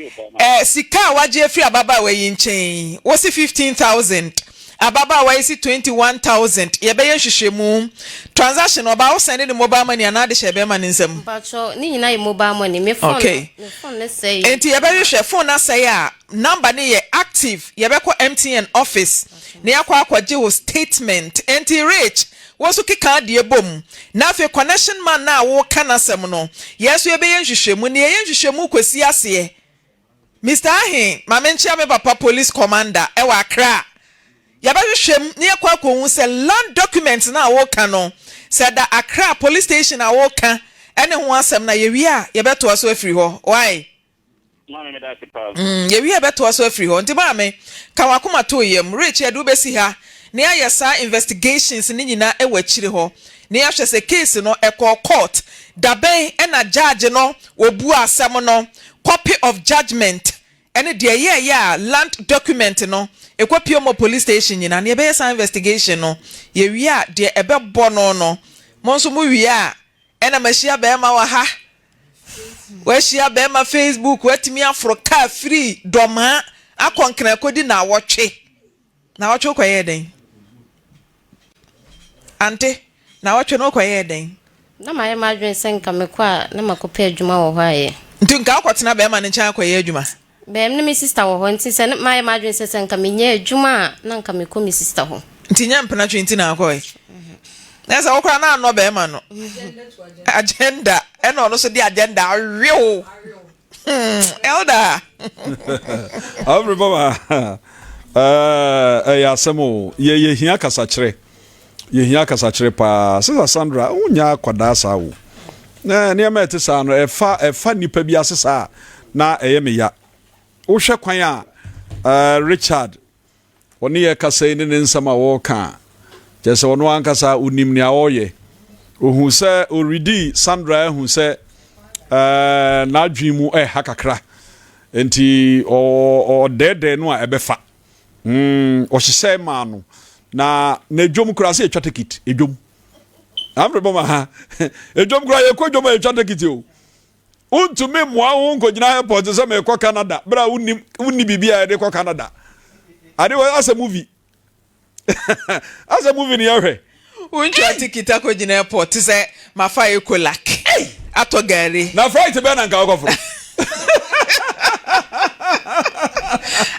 eh, sika a wagye afiri ababaawa yi nkyɛn yi, wose 15,000, ababaawa yi se 21,000, yɛbɛyɛ nhwehwɛmu. Transaction no, ɔbaa wo sɛnde no mobile money anaa de hyɛɛ bɛrima no nsam? Mpakyɛw, ne nyinaa yɛ mobile money. Me phone no, Okay. me phone no sɛe. Enti yɛbɛhwehwɛ, phone no asɛe a, number no yɛ active, yɛbɛkɔ MTN office na yɛakɔ akɔgye wo statement. Enti Rich, wo nso keka adeɛ bom. Na afei connection man no a woreka n'asɛm no, yɛn nso yɛbɛyɛ nhwehwɛmu. Na yɛyɛ nhwehwɛmu kɔsi aseɛ. Mister Ahe, ma menkyea me papa police commander wɔ Accra. Yɛbɛhwehwɛ mu na yɛakɔ akɔhu sɛ land document no a woreka no, sɛ ɛda Accra police station a woreka ne ho asɛm no a, yɛwie a yɛbɛtoa so afiri hɔ. Wai? Maame meda ase paa. Mm, yɛwie a yɛbɛtoa so afiri hɔ. Nti maame, ka w'akoma to wo yam. Rich, yɛde wo bɛsi ha na yɛayɛ saa investigations no nyinaa wɔ akyire hɔ na yɛahwɛ sɛ case no ɛkɔɔ court, dabɛn na judge no wɔbua asɛm no, copy of judgement ɛne deɛ ɛyɛɛyɛ a land document no ɛkɔ pue mu wɔ police station nyinaa no yɛbɛyɛ saa investigation no, yɛwie a deɛ ɛbɛbɔ no no mo nso mo wie a ɛna mahyia bɛɛma wɔ ha, wahyia bɛɛma Facebook, watumi aforo car firi Dɔmaa akɔ Nkran akɔdi naawɔtwe. Naawɔtwe wokɔyɛɛ dɛn? Ante, naawɔtwe no wokɔyɛɛ dɛn? Na mayɛ m'adwene sɛ nka mekɔ a na makɔpɛ adwuma wɔ hɔ ayɛ. Nti nka wokɔtena bɛrima no nkyɛn akɔyɛ adwuma? Bɛɛm ne me sista wɔ hɔ nti sɛ na mayɛ m'adwene sɛ sɛ nka menya adwuma a na nka mekɔ me sista hɔ. Nti nyɛ mpenatwe nti na akɔe? Na sɛ wo koraa na anɔ bɛrima no. Agenda, ɛna ɔno nso de agenda awe wo. Hmm, elder. Afri baba. Eh, ɛyɛ asɛm o. Yɛ yɛ hia kasakyerɛ. Yɛ hia kasakyerɛ paa. Sisa Sandra, wo nya akwadaa saa o. Na nneɛma ɛte saa no, ɛfa ɛfa nipa bi ase saa na ɛyɛ me ya. Wohwɛ kwan a uh, Richard Ɔne yɛn kasa yi ne ne nsɛm a ɔreka a, kyerɛ sɛ ɔno ankasa onim nea ɔreyɛ. Ohu sɛ ɔredi Sandra ahu sɛ ɛɛ n'adwene mu ɛha kakra. Nti ɔdɛɛdɛɛ no a ɛbɛfa. Mm, ɔhyehyɛ maa no. Na n'adwom koraa sɛ yɛtwa tekit, edwom. Amre bɔ ma ha. Edwom koraa yɛkɔ dwom a yɛtwa tekit o. Wontumi mmoa wo ho nkɔgyina airport sɛ merekɔ Canada berɛ a wonnim wonni biribi a yɛde kɔ Canada. Ade wɔ asɛ movie. Asɛ movie ne yɛhwɛ. Wontwa tikiti akɔgyina airport te sɛ mafa Ecolac atɔ gari. Na flight bɛn na nka wokɔforo?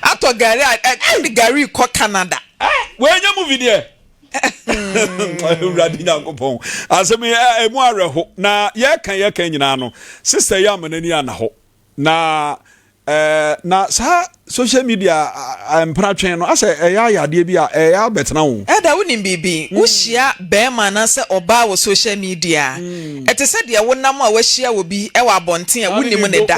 Atɔ. Wotɔ gari a, ɛ, wode gari kɔ Canada. Eh, wei nyɛ movie deɛ. Awurade Nyankopɔn. Asɛm yi, ɛ, emu awerɛho. Na yɛka yɛka nyinaa no, sister yi ama n'ani anna hɔ. Na eh, na saa social media mpratwe no asɛ ɛyɛ ayɛ adeɛ bi a ɛyɛ abɛtena wo. Ɛda wonim biribi? Wohyia barima anaasɛ ɔbaa wɔ social media a, ɛte sɛ deɛ wonam a woahyia obi wɔ abɔnten a wonnim no da.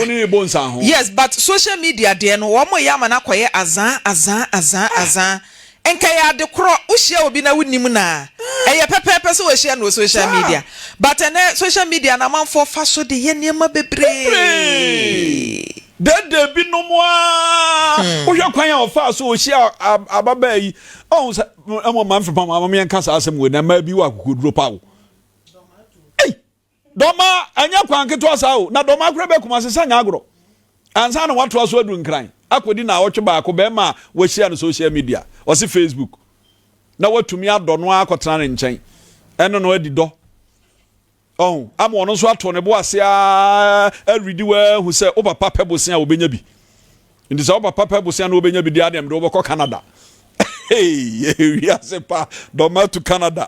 Yes, but social media deɛ no, wɔreyɛ ama no akɔyɛ azaa azaa azaa azaa. Nka ɛyɛ ade korɔ, wohyia obi na wonnim no a, ɛyɛ pɛpɛɛpɛ sɛ woahyia no wɔ social media. But ɛnnɛ social media no amanfoɔ fa so de yɛ nneɛma bebree. Dede binom ara, wohwɛ kwan a ɔfaa so ɔhyia ababaa yi, ɔhu sɛ ɛmɔ ma mfepam ama yɛnka saa asɛm wei na mmaa bi wɔ akokoduro pa o. Ei! Dɔma ɛnyɛ kwan ketewa saa o, na dɔma koraa bɛ Kumasi sɛ nyɛ agorɔ. Ansa na watoa so aduru Nkran akɔdi naawɔtwe baako bɛrima a wahyia no social media, ɔse Facebook, na watumi adɔ no ara akɔtena ne nkyɛn ɛne no adi dɔ. Ɔho, ama ɔno nso ato ne bo ase ara awuridi wahu sɛ wo papa pɛ bosea a ɔbɛnya bi. Nti sɛ wo papa pɛ bosea na wobɛnya bi deɛ adeɛ mede wobɛkɔ Canada. Hey, wiase pa dɔma to Canada.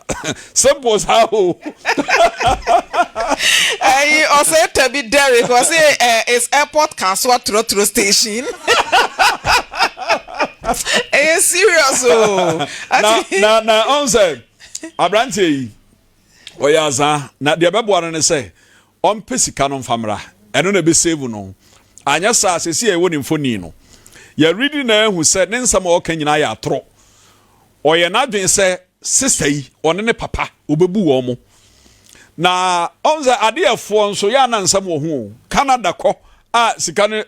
Simple saa o. Ɛyi ɔsɛ tabi Derek ɔsɛ eh, is airport Kasoa trotro station. Ɛyɛ serious o. Na na na ɔn sɛ aberanteɛ yi ɔyɛ azaa na deɛ ɛbɛboa no ne sɛ Ɔmpɛ sika no mfa mmra. Ɛno na ɛbɛ save no. Anyɛ saa a, seesei a yɛwɔ ne mfoni no, yɛredi na ahu sɛ ne nsɛm a ɔka nyinaa yɛ atorɔ. Ɔyɛ n'adwene sɛ sister yi, ɔne ne papa, ɔbɛbu wɔn. Na ɔhu sɛ adeɛfoɔ nso, yɛ a na nsɛm wɔ ho o. Canada kɔ a sika no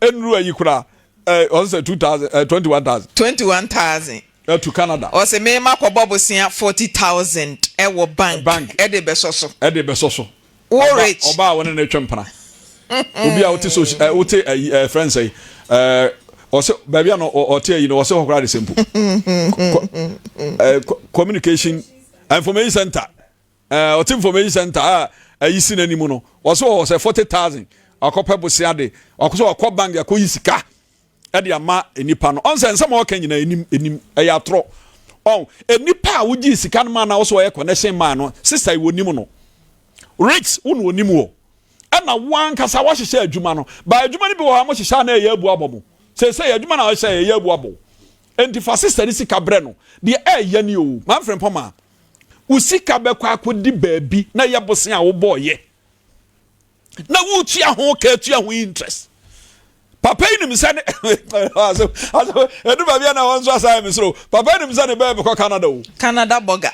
nnuru ayi koraa, ɔhu sɛ 2000, 21,000. 21,000. To Canada. Ɔse me makɔ bɔ bosea 40,000 ɛwɔ bank, bank ɛde bɛsɔ so. Ɛde bɛsɔ so. Wo rich. Ɔba a wɔne no retwe mpena. Obi a wote so ɛ wote ɛyi ɛ frɛ nsɛyi ɛ ɔse baabi a no ɔte ayi no ɔse hɔ koraa de sɛ mpo. Ɛ communication information center ɛ ɔte information center a ɛyi si n'anim no ɔse ɔwɔ sɛ 40,000 akɔpɛ bosea de ɔkɔ sɛ ɔkɔ bank akɔyi sika. ɛde ama nnipa no. Ɔn sɛ nsɛm a ɔka nyinaa enim enim ɛyɛ atorɔ. Ɔn nnipa a wogyee sika no maa na ɔsɛ ɔyɛ connection maa no sista yi wɔnim no. Rich wo na onim wɔ. Ɛna wo ankasa wahyehyɛ adwuma no. Ba adwuma no bi wɔ hɔ a mo hyehyɛ a na ɛyɛ abu abɔ mo. Seesei adwuma na ɔhyehyɛ ɛyɛ abu abɔ. Enti fa sista no sika brɛ no. Deɛ ɛyɛ ni o. Manfrɛ mpɔmaa. Wo sika bɛkɔ akɔdi baabi na ɛyɛ bosea a wobɔɔyɛ. na wotua ho ka tua ho interest papa yi nim sɛ ne ɛdu baabi a na wɔn nso asa yɛ mesoro papa yi nim sɛ ne bɛyɛ bɛkɔ Canada o. Canada burger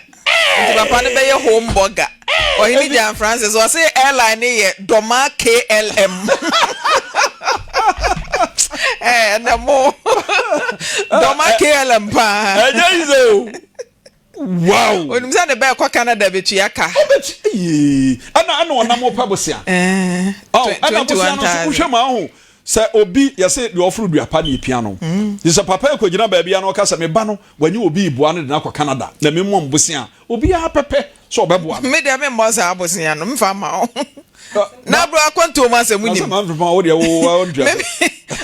nti papa no bɛyɛ home burger ɔhene Jan Francis ɔse airline ne yɛ Dɔma KLM ɛnɛ mo Dɔma KLM paa. Ɛnyɛ yi sɛ o. Wow! Onim sɛ ne ba ɛkɔ Canada betua ka. Ɔbɛtu yee ɛna ɛna ɔnam ɔpɛ bosea. Ɔn ɛna bosea no nso wohwɛ mu aho sɛ obi yɛsɛ deɛ ɔforo dua pa ne epia no. Te sɛ papa ekɔ gyina baabi a na ɔka sɛ me ba no wɔnye obi reboa no de no akɔ Canada na me mmɔ bosea obiara pɛpɛ sɛ ɔbɛboa no. Me deɛ me mmɔ saa bosea no mfa ma wo. Na bro akwantuo mu asɛm nim. Na sɛ maa mfefa wo deɛ wo wo ntua.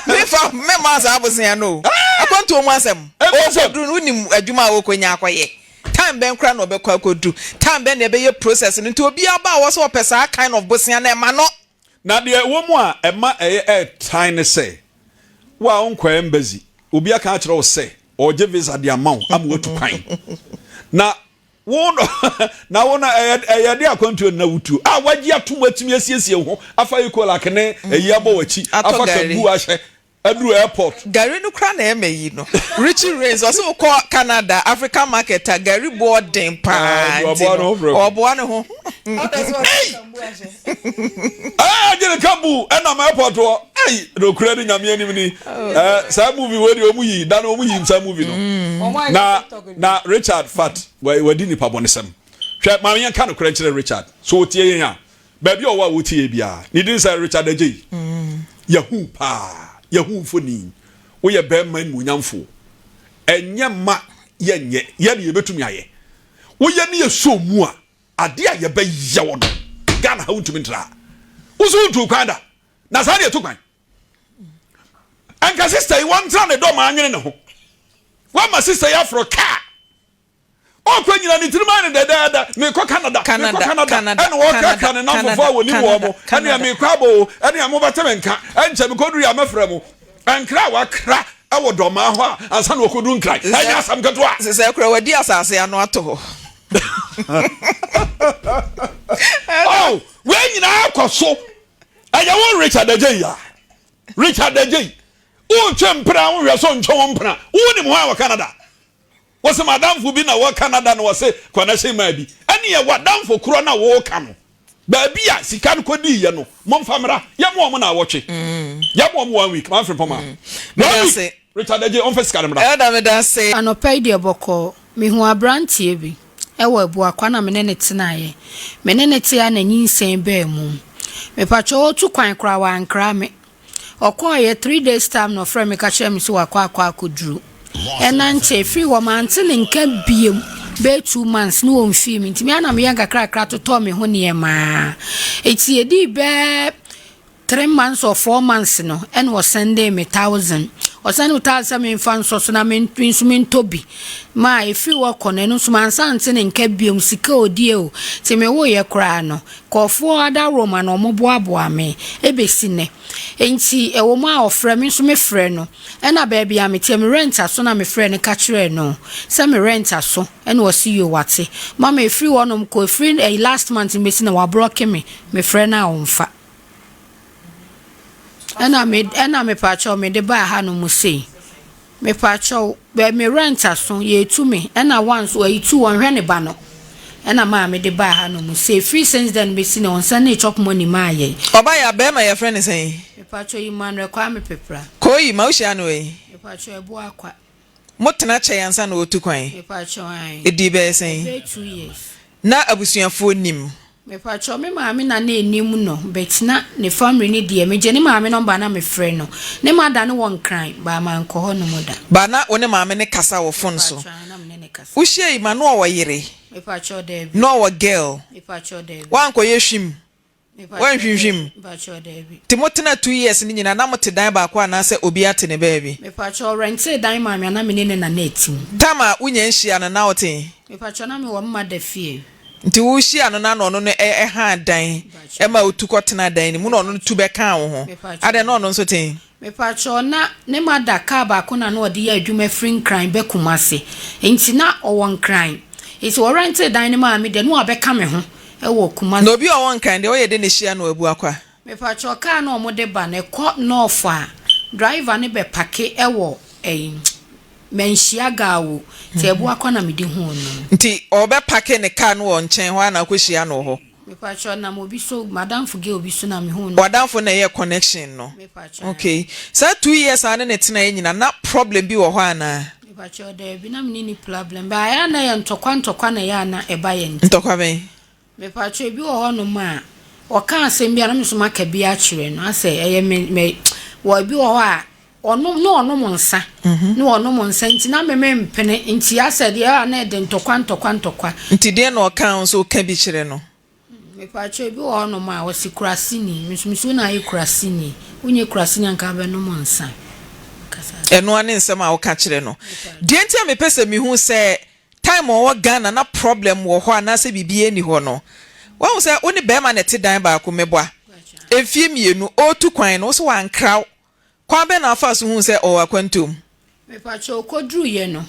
Me fa me ma saa abosea no. Akwantuo mu asɛm. Ɔkɔduru no wonim adwuma a ɔkɔnya akɔyɛ. Time bɛn koraa na ɔbɛkɔ akɔduru. Time bɛn na ɛbɛyɛ process no. Nti obiara ba a ɔwɔ sɛ ɔpɛ saa kind of bosea no ɛma no. Na deɛ ɛwɔ mu a ɛma ɛyɛ ɛɛtan ne sɛ, wo a wonkɔɔ embassy, obi aka akyerɛ wo sɛ ɔregye visa de ama wo ama woatu kwan. Na Wo no, na wo no, ɛyɛ ɛyɛ de akwantuo na wotuo a wagye atom atumi asiesie wo ho afa Ecolak ne ayi abɔ w'akyi Atɔ afa gari. kambu ahyɛ aduru airport. Gari no koraa na ɛma yi no. Richie Rains ɔse wokɔ Canada African market a gari boɔ den paa Ah, nti ɔboa ne no ho prɛko. ɔboa ne ho. Ei! Ɛɛ gyene kambu ɛnam airport hɔ. Ei! Nokorɛ ne Nyame anim ni. Ɛɛ saa movie wei deɛ ɔmo yi da no ɔmo yi saa movie no. Mm. Na na Richard Fat wadi nipa bɔnesɛm. Hwɛ maame yɛn ka nokorɛ nkyerɛ Richard. So otie yɛn a baabi a ɔwɔ a wotie yɛ biara ne din sɛ Richard Agyei. Mm. Yahoo paa yahoo mfoni. Woyɛ bɛrima animuonyamfoɔ. Ɛnyɛ mma yɛnyɛ yɛ ne yɛbɛtumi ayɛ. Woyɛ ne yɛ so mu a Adeɛ a yɛbɛyɛ wo no, Ghana ha wontumi ntra. Wo nso wontuu kwan da. Na saa deɛ ɛtu kwan. Anka sister yi wɔntra ne dɔm anwene ne ho. Wama sister yi aforo kaa. Ɔkɔ nyina ne tirim ayɛ no dɛdɛɛdɛ, meekɔ Canada, meekɔ Canada, ɛna ɔɔkrakra ne nnamfofoɔ a wɔnim wɔn mo, ɛnea meekɔ abɔ o, ɛnea mobɛte me nka, ɛnkyɛ mekɔduru a mɛfrɛ mo. Nkra a wakra wɔ Dɔmaa hɔ a ansa na ɔkɔduru Nkran, ɛnyɛ asɛm ketewa. Sesɛɛ koraa wadi asase ano ato hɔ. Oh, wei nyinaa kɔ so. Ɛyɛ wo Richard Agyei a. Richard Agyei, wotwe mpena wohwɛ so ntwe wo mpena. Wonim hwan wɔ Canada? Wose m'adamfo bi na wɔ Canada na ɔse connection maa bi. Ɛneɛ w'adamfo korɔ na woka no. Baabi a sika no kɔdiiɛ no momfa mmra. Yɛma wɔn naawɔtwe. Yɛma wɔn one week. Manfrɛ Pɔmaa. One week. Richard Adjei ɔmfa sika no mmra. Elder medase. Anɔpa yi deɛ bɔkɔɔ, mehuu aberanteɛ bi wɔ Abuakwa na me ne no tenaeɛ. Me ne no teɛ a na nyinsɛn baa mu. Mepakyɛw ɔretu kwan koraa wankra me. Ɔkɔeɛ, 3 days time na ɔfrɛɛ me ka kyerɛɛ me sɛ wakɔ akɔ akɔduru. Ɛna nkyɛ ɛfiri hɔ mante ne nka biom bɛyɛ 2 months ne ɔmfii me nti me ara na meyɛ nkakrakra totɔɔ me ho nneɛma. Ɛti ɛdii bɛɛ 3 months or 4 months no ɛna ɔsɛndee me 1,000. Ɔsɛndee me 1,000 sɛ memfa nsɔ so na me nso mentɔ bi. Ma ɛfiri hɔ kɔ no ɛno nso mansan ante ne nka biom sika ɔdie o. Nti mewoeɛ koraa no nkurɔfoɔ adaworoma na wɔboaboa me ɛbɛsi nnɛ. Nti ɛwɔ mu a ɔfrɛ me nso mefrɛ no. Ɛna baabi a meteɛ me rent aso na mefrɛ no ka kyerɛɛ no sɛ me rent aso ɛna ɔse yoo wate. Mama ɛfiri hɔnom kɔ ɛfiri ɛyi last month no bɛsi na wabrɔke me mefrɛ no a ɔmfa. Ɛna me ɛna mepaakyɛw mede baa hanom sei. Mepaakyɛw bɛ me rent aso yɛtu me ɛna once wɔyi tu wɔnhwɛ ne ba no ɛna maa mede baa hanom sei firi since then bɛsi na ɔnsan ne chop money maa yɛn. Ɔba yɛ a bɛɛma yɛfrɛ no sɛn? Mepaakyɛw Emmanuel Kwame Pepra. Kooyi ma wohyia no wɔ he? Mepaakyɛw Ɛboakwa. Mo tena kyɛe ansa na ɔretu kwan? Mepakyɛw ae. Edii bɛyɛ sɛn? Ɛbɛyɛ 2 years. Na abusuafoɔ nim? Mepakyɛw me maame na na enim no but na ne family no deɛ megye ne maame number na mefrɛ no. Ne mother no wɔ Nkran but mankɔ hɔ nom da. But na wo ne maame no kasa wɔ phone so? Mepakyɛw ae na me ne no kasa. Wohyiae ma na ɔwɔ yere? Mepakyɛw daabi. Na ɔwɔ girl? Mepakyɛw daabi. Woankɔyɛ hwim? Woanhwinhwim? Nti motena 2 years no nyinaa na mote dan baako anaasɛ obiara te ne baabi? Mepakyɛw, ɔrɛntee dan maa me a na me ne ne na na ɛte mu. Tam a wonya nhyia no na wote he? Mepakyɛw, na mewɔ me mother fie. Nti wohyia no na na ɔno no haa dan ma wotu kɔtenaa dan no mu na ɔno no tu bɛkaa wo ho. Adɛn na ɔno nso te he? Mepakyɛw, na ne mother car baako na na ɔde yɛ adwuma firi Nkran ba Kumasi. Nti na ɔwɔ Nkran. Nti ɔrɛntee dan no maa me deɛ na wabɛka me ho wɔ Kumasi. Na obi a ɔwɔ Nkran deɛ ɔyɛ dɛn na ehyia no wɔ Abuakwa? Mepakyɛw, car no a wɔde ba no ɛkɔ North a, driver no bɛ pake wɔ ɛyi, Manhyia Gawo. Nti Abuakwa na mede huu no. Nti ɔbɛ pake ne car no wɔ nkyɛn hɔ a na akɔhyia no wɔ hɔ? Mepakyɛw nam obi so, m'adamfo girl bi so na mehuu no. W'adamfo na ɛyɛɛ connection no? Mepakyɛw. Okay. Saa 2 years a wo ne no tenaeɛ nyinaa na problem bi wɔ hɔ anaa? Mepakyɛw, daabi, na me ne no problem but ɛyɛ a na ɛyɛ ntɔkwa ntɔkwa na ɛyɛ a na ɛba yɛn ntam. Ntɔkwa bɛn? Mepakyɛw, ebi wɔ hɔnom a, ɔka asɛm bi a na me nso maka bi akyerɛ no, asɛ ɛyɛ me me wɔ ebi wɔ hɔ a ɔnom na ɔnom nsa, na ɔnom nsa nti na me mempene nti asɛ deɛ a na ɛde ntɔkwa ntɔkwa ntɔkwa. Nti deɛn na ɔka a wo nso woka bi kyerɛ no? Mepakyɛw, ebi wɔ hɔnom a ɔse kuraseni, me nso mese wo na ayɛ kuraseni, wonyɛ kuraseni a nka wobɛnom nsa. Kasa. Ɛno ara ne nsɛm a woka kyerɛ no. Deɛ nti a mepɛ sɛ mehu sɛ time a ɔwɔ Ghana na problem wɔ hɔ anaasɛ biribiara nni hɔ no, woahu sɛ wo ne barima na ɛte dan baako meboa, mfeɛ mmienu, ɔretu kwan no, wo se wankra wo. Kwan bɛn na wofaa so huu sɛ ɔwɔ akwantuo mu? Mepakyɛw, okoduruiɛ no,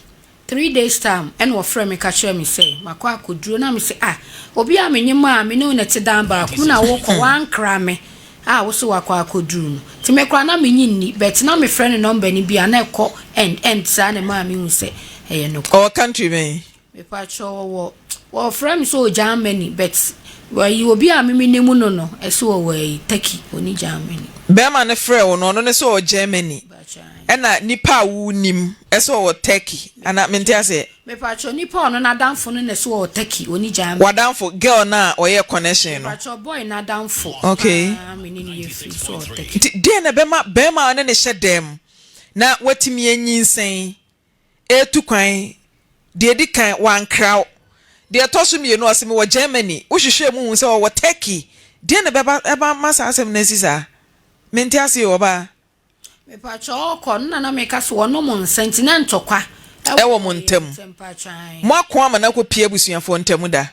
3 days time ɛna ɔfrɛɛ me ka kyerɛɛ me sɛ makɔ akɔduro na mese ah, obi a menye maa me ne wo na ɛte dan baako mu na wokɔ wankra me a wose wakɔ akɔduru no nti me koraa na menye nni but na mefrɛ no number no bi a na ɛkɔ end end saa na ɛmaa mehu sɛ ɛyɛ nokorɛ. Ɔwɔ country bɛn? Mepakyɛw ɔwɔ wɔfrɛ me sɛ ɔwɔ Germany but wɔyi obi a me menim no no ɛsɛ ɔwɔ ayi Turkey ɔni Germany. Bɛɛma no frɛɛ wo no ɔno ne sɛ ɔwɔ Germany ɛna nipa a wo nim ɛsɛ ɔwɔ Turkey ana mente aseɛ. Mepakyɛw nipa a ɔno n'adamfo no na ɛsɛ ɔwɔ Turkey ɔni Germany. W'adamfo girl no a ɔyɛɛ connection no. Mepakyɛw boy n'adamfo Okay. paa me ne no yɛ free sɛ ɔwɔ Turkey. Nti deɛn na ɛbɛma bɛɛma a ɔne no hyɛ dɛm na watumi anyinsɛn retu kwan, deɛ ɛdi kan, wankra wo. Deɛ ɛtɔ so mmienu, ɔse mewɔ Germany. Wohwehwɛɛ mu huu sɛ ɔwɔ Turkey. Deɛn na ɛbɛba ɛbɛma saa asɛm no asi saa? Mente aseɛ o, ɔbaa. Mepakyɛw ɔkɔ no na na meka sɛ wɔnom nsa nti na ntɔkwa Ɛwɔ mo yɛn ntam. ntam mpakyɛw ae. Moako ama no akɔpie abusuafoɔ ntam da?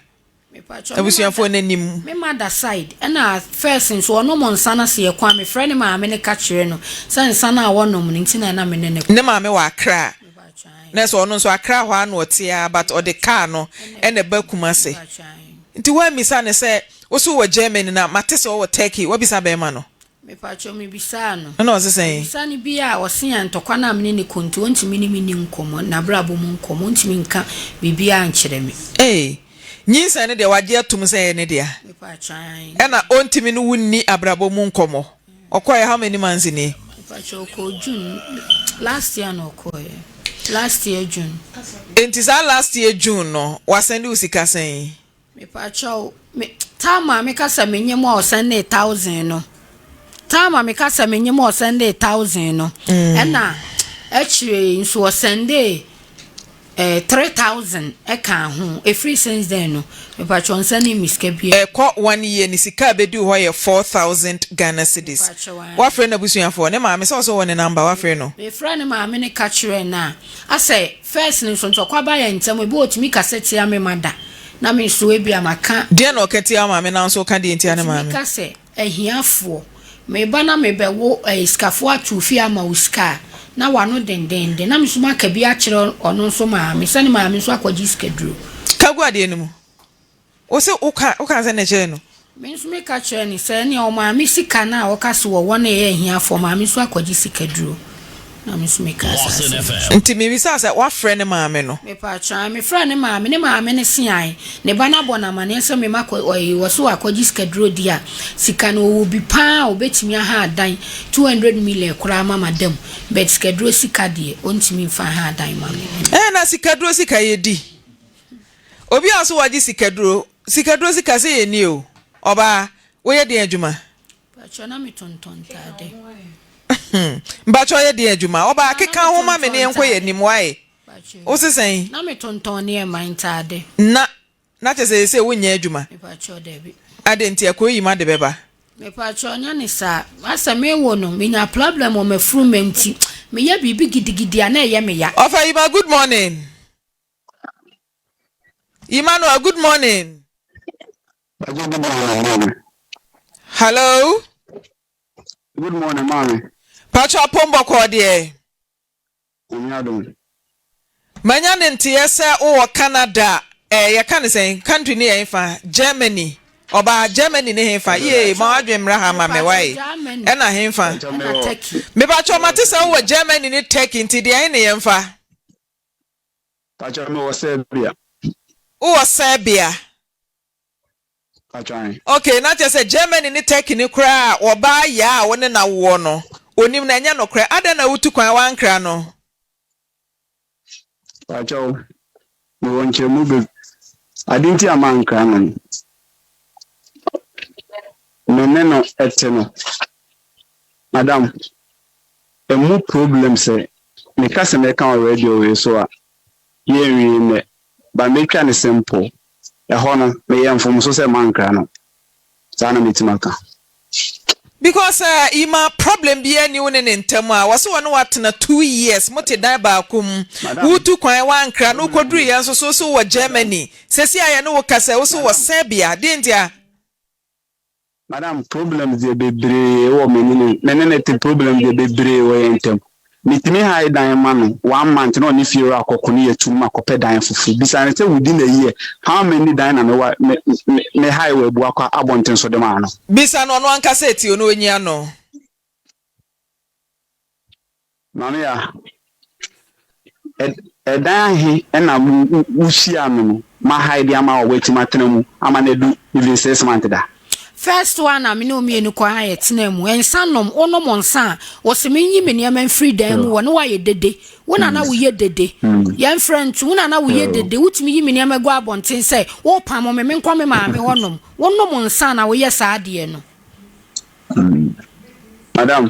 Mepakyɛw me Abusuafoɔ mother no anim. me mother side ɛna first nso ɔnom nsa no sɛ yɛkɔ a mefrɛ ne maame no ka kyerɛ no sɛ nsa no a wɔnom no nti na na me ne no kɔ. Ne maame wɔ Accra Mepakyɛw ae. na ɛsɛ ɔno nso Accra hɔ ara na ɔte ara but ɔde car no Ɛna ɛna ɛba ɛba Kumasi. mepakyɛw ae. Nti woammisa no sɛ wo so wowɔ Germany na mate sɛ ɔwɔ Turkey woabisa bɛɛma no? Mepakyɛw mebisaa no. Ɛna ɔse sɛn? Mebisa no bi a ɔse a ntɔkwa no a mene no ko nti ɔntumi ne me nni nkɔmmɔ, n'abrabɔ mu nkɔmmɔ, ɔntumi nka biribiara nkyerɛ me. Ei, nyinsɛn no deɛ wagye atum sɛ ɛyɛ ne dea. Mepakyɛw ae. Ɛna ɔntumi ne wo nni abrabɔ mu nkɔmmɔ. Ɔkɔeɛ how many months ni? Mepakyɛw ɔkɔɔ June, last year na ɔkɔeɛ, last year June. Enti saa last year June no, wasɛnde wo sika sɛn? Mepakyɛw, me, time a meka sɛ menye mo a ɔsɛndee thousand no, time a meka sɛ menye mo a ɔsɛndee thousand no, ɛna akyire yi nso ɔsɛndee eh, 3000 ɛkaa ho. Ɛfiri since then no, mepakyɛw ɔnsɛndee me sika biara. Ɛkɔ one year ne sika a ɛbɛduu hɔ yɛ 4000 Ghana cedis. Mepakyɛw, ae. Woafrɛ n'abusuafoɔ? Ne maame, sɛ ɔsɛ ɔwɔ ne number, woafrɛ no? Mefrɛɛ ne maame no ka kyerɛɛ no a, asɛ first no nso ntɔkwa ba yɛn ntam, ebi wɔ hɔ ɔtumi kasa tia me ma da. Na me nso ebia maka. Deɛn na ɔka tia wo maame na wo nso woka deɛn tia ne Ɔtumi maame? ka sɛ, Ahiafoɔ, meba na mebɛwo ɛɛ sikafoɔ ato wo fie ama wo sika a, na w'ano dendeenden. Na me nso maka bi akyerɛ ɔno nso maame sɛ ne maame nso akɔgye sikaduro. Ka gu adeɛ no mu. Wo se woka woka sɛn na ɛkyerɛɛ no? Me nso meka kyerɛɛ no sɛ, ɛnneɛ ɔmaame sika no a ɔka sɛ wɔwɔ no yɛ ahiafoɔ, maame nso akɔgye sikaduro. Na me nso mekaa saa asɛm no kyerɛɛ no. Nti mebisaa sɛ, woafrɛ ne maame no? Mepaakyɛw, ae, mefrɛɛ ne maame, ne maame no se ae, ne ba no abɔ no amaneɛ sɛ me makɔ, ɔyi, wɔse wakɔgye sikaduro di a, sika no ɔwɔ bi paa a ɔbɛtumi aha adan 200 million koraa ama madam, but sikaduro sika deɛ, ɔntumi mfa nha adan ma me. Ɛɛ na sikaduro sika yɛdi? Obi a ɔse wagye sikaduro, sikaduro sika sɛ yɛnni o, ɔbaa, woyɛ deɛn adwuma? Mpakyɛ na me tontɔn ntaade. Mpakyɛ ɔyɛ deɛn adwuma? Ɔbaa keka ho ma me ne yɛnkɔ yɛn anim why? Wo se sɛn? Na me tontɔn nneɛma, ntaade. Na, na kyerɛ sɛ seesei wonyɛ adwuma? Mepakyɛ dabi. Adɛn nti, akɔ yi ma de bɛba? Mepakyɛ nyɛ ne saa. Asɛ me wo no, me nya problem wɔ m'afuruma nti, me yɛ biribi gidigidi a na ɛyɛ me ya. Ɔfa Yima good morning. Emmanuel good morning. Good morning, maame. Hello. Good morning, maame. Pacho apɔmbɔkɔɔ deɛ. Nyame adom. Manya ne nteɛ sɛ wowɔ Canada eh, yɛka ne sɛn country ne yɛ hefa Germany ɔbaa Germany ne hefa yee ma wadwen mmra ha ma me wae ɛna hefa mepakyɛ mate sɛ wowɔ Germany ne Turkey nti deɛ he ne yɛmfa. Pakyɛ mewɔ Serbia. Wowɔ Serbia? Pakyɛ ae. Ok, na kyerɛ sɛ Germany ne Turkey no koraa a wɔbaa yaa a wo ne no awoɔ no, onim no, ɛnyɛ nokorɛ? Adɛn na wotu kwan woankra no? Pakyɛw, mewɔ nkyerɛmu beb. Ade nti a mankra no no, me ne no te no, madam, ɛmu problem sɛ meka sɛ mɛka wɔ radio wei so a, yɛnwie nnɛ, but mɛtwa no simple. Ɛhɔ no, meyɛɛ mfomso sɛ mankra no. Saa na mɛtumi aka. Because eh Ima problem biaa nni wo ne ne ntam a, wɔse wɔne wo atena two years, mote dan baako mu, Madam, wotu kwan woankra no, problem wokɔduruiɛ nso so wose wowɔ Germany, seesei a yɛne wo kasa yi wose wowɔ Madam. Serbia, deɛ ntia? Madam problems deɛ bebree wɔ me ne ne me ne ne te problems deɛ bebree wɔ yɛn ntam. Metumi hae dan ma no one month na ɔne fiewura akɔko ne yɛtu no ma kɔpɛ dan foforo. Bisa no sɛ within a year how many dan na me me me me hae wɔ Abuakwa abɔnten so de maa no. Bisa no ɔno ankasa eti o na ɔnyi ano. Maame ya, ɛdan ahe na wohyiaa me no mahae de ama wo a woatumi atena mu ama no adu even 6 months da? First one a me ne wo mmienu kɔ ha yɛ tenaa mu. Nsa nom, wonom nsa a, wɔse menyi me nneɛma mfiri dan mu hɔ na woayɛ dede. Wo na na woyɛ dede. Yɛmfrɛ nto, wo na na woyɛ dede. Wotumi yi me nneɛma gu abɔnten sɛ wopamo me, menkɔ me maame hɔ nom. Wonom nsa a na woyɛ saa adeɛ no. Madam,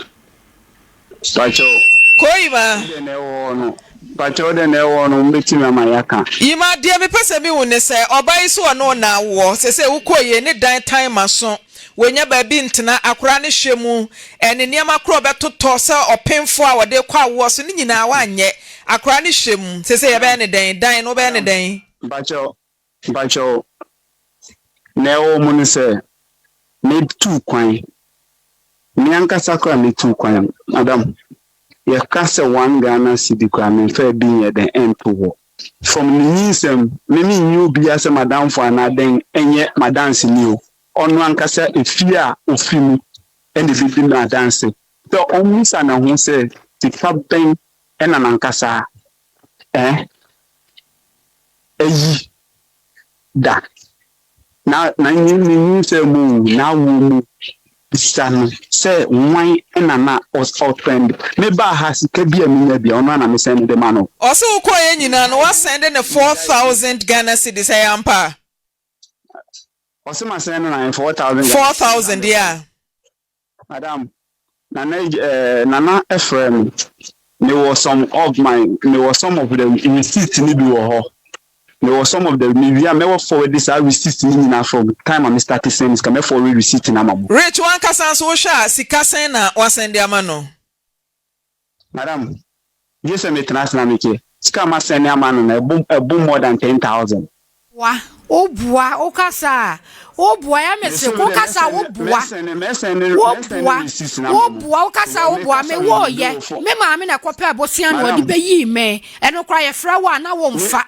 pakyɛw. Kɔ Yima. Wo deɛ na ɛwɔ hɔ no, pakyɛw deɛ na ɛwɔ hɔ no, mobɛtumi ama yɛaka. Yima, deɛ mepɛ sɛ mehu ne sɛ, ɔbaa yi so ɔne wo na awoɔ, sɛsɛ wokɔɔ yei ne dan tan maso, Wɔnnya baabi ntena, akora no hwɛ mu, ne nneɛma korɔ a ɔbɛtotɔ sɛ ɔpemfoɔ a wɔde rekɔ awoɔ so, ne nyinaa wanyɛ. Akora no hwɛ mu. Seesei yɛbɛyɛ no dɛn? Dan no, wobɛyɛ no dɛn? Mpakyɛw, mpakyɛw, nea ɛwɔ mu ne sɛ, metuu kwan, me ankasa koraa metuu kwan, madam, yɛka sɛ one Ghana cedi koraa memfaa bi nyɛ dɛn nto hɔ. From ne nyinsɛn mu, me mennye obiara sɛ m'adamfo anaa dɛn nyɛ m'adanseni o, ɔno ankasa efie a ofi mu na ebedi me adanse. Sɛ ommisa ne ho sɛ sika bɛn na n'ankasa eh ayi da. Na na ne nyinsɛn mu o, n'awoɔ mu o, bisa no sɛ hwan na na ɔsɛnde. Mebaa ha, sika bi a menya biara, ɔno ara na mesɛnde de ma no. Ɔse wokɔeɛ nyinaa no woasɛnde no 4000 Ghana cedis, ɛyɛ ampa? Ɔse masɛnde no ahe? 4000 Ghana cedis. 4000, yeah. Madam, Nana eh, Nana frɛ me. Me wɔ some of my, me wɔ some of the receipt ni bi wɔ hɔ. Me wɔ some of the, me wie a mɛwɔ forward saa receipt ni nyinaa from time a me start send sika, mɛ forward receipt no ama mo. Rich, w'ankasa nso wohwɛ a sika sɛn na woasɛnde ama no? Madam, gye sɛ metena ase na mekyɛ. Sika a masɛne ama no no, ɛbo ɛbo more than 10,000. Boa, wo boa, wo kasa a, wo boa, ya me se, wo kasa a, wo boa, wo boa, wo boa, wo kasa a, wo boa, me wo yɛ, me maame na ɛkɔ pɛɛ bosea na ɔde bɛ yii me, ɛno koraa yɛ frɛ wo a na wo nfa,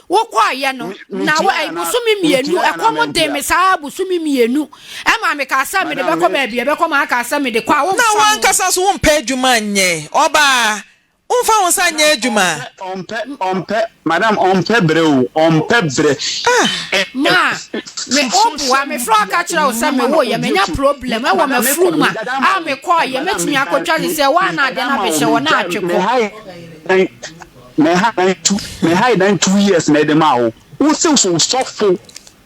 wo kɔɔ yɛ no, na wo, bosome mienu, ɛkɔm de me saa bosome mienu, Ɛma mekaa sɛ mede bɛkɔ baabi a ɛbɛkɔ ma aka sɛ mede kɔ a, womfa Na ho. w'ankasa nso wompɛ adwuma nyɛ, ɔbaa, womfa wo nsa nyɛ adwuma. Ɔmpɛ, ɔmpɛ, madam, ɔmpɛ brɛ o, ɔmpɛ brɛ. Ah! Ma, me, woboa, mefrɛ wo ka kyerɛ wo sɛ mewoeɛ, manya problem ɛwɔ m'afurum a, a mekɔeɛ, mɛtumi akɔtwa te sɛ woa na adeɛ no abɛhyɛ hɔ na atwe kɔ. Mehae dan 2 years na ɛde maa wo, wo se wo sɔfo